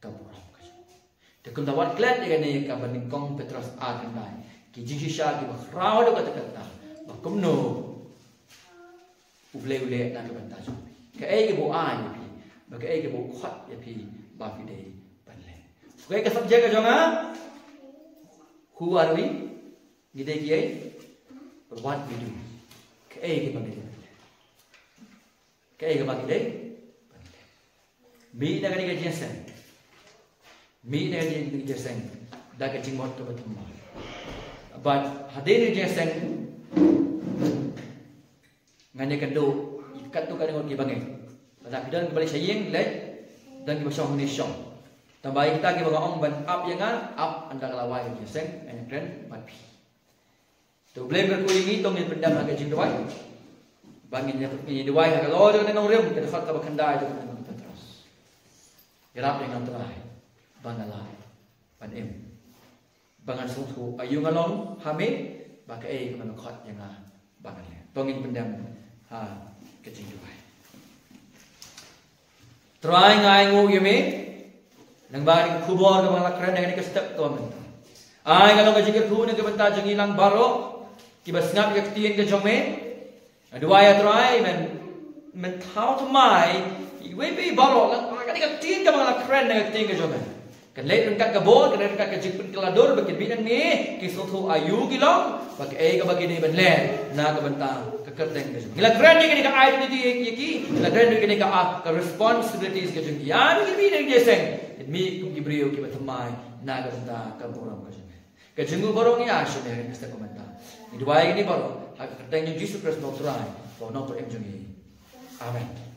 ka burom ka jong u. Te kumta wat klet ïa kane kaba nyngkong Petros ar khyndai, ki jingshisha kiba khraw da kata kata, ba kumno U Blei u leh na ka bynta jong phi. Kaei kaba u ai ïa phi, ba kaei kaba u khot ïa phi ba phi dei ban leh. Kaei ka subject ka jong nga? Who are we? Ngi dei kiei? What we do. Kaei kaba ngi dei ban leh. Kaei kaba ngi dei ban leh. Mih na kane ka jingïaseng. Mih na kane ka jingïaseng da ka jingmut kaba thymmai. Bad hadien ka jingïaseng, ngan ïakynduh katto katne ngut ki bangeit. Lada phi don kiba leit sha ïing, leit, don kiba shong hangne, shong. Tangba ïa kita kiba nga ong ban ap ïa nga, ap, ynda ka la wai ka jingïaseng ngan ïakren bad phi. Te U Blei un kyrkhu ïa ngi, to ngin pyndem ha ka jingduwai. Ba ngin ïa, ngin ïa duwai ha ka lor jong ka nongrim, ka dkhot kaba khyndai jong ka nongrim Petros. Ïarap ïa nga Trai ba nga lah ban im, ba ngan sngewthuh aïu nga long ha me, bad kaei kaba me khot ïa nga ba ngan leh. To ngin pyndem ha ka jingduwai. Trai, nga ainguh ïa me lyngba kane ka khubor kaba nga la kren ha kane ka step kaba mynta. Ai ka long ka jingkyrkhu na ka bynta jong ngi lang baroh kiba sngap ïa ka ktien ka jong me. Nga duwai, ah Trai, men Mynthaw thymmai, iwei pa iwei baroh, la, la, ka ktien kaba nga la kren na ka ktien ka jong me. Kan leit ryngkat ka bor, kan leit ryngkat ka jingpynkylla dur, ba kin mih nangne, ki sngewthuh aïu ki long, bad kaei kaba kin ïa ban leh, na ka bynta ka kyrteng ka jong me. Ngi la kren ïa kane ka identity ïa ki, ngi la kren ïa kane ka, ah, ka responsibilities ka jong ki. Ïa, kin mih nangne seng, kin mih kum ki briew kiba thymmai, na ka bynta ka burom ka jong me. Ka jingmut baroh ngi ai sha me ha kane ka step mynta. Ngi duwai ïa kine baroh, ha ka kyrteng jong Jisu Khrist U Trai, U Nongpynim jong ngi. Amen.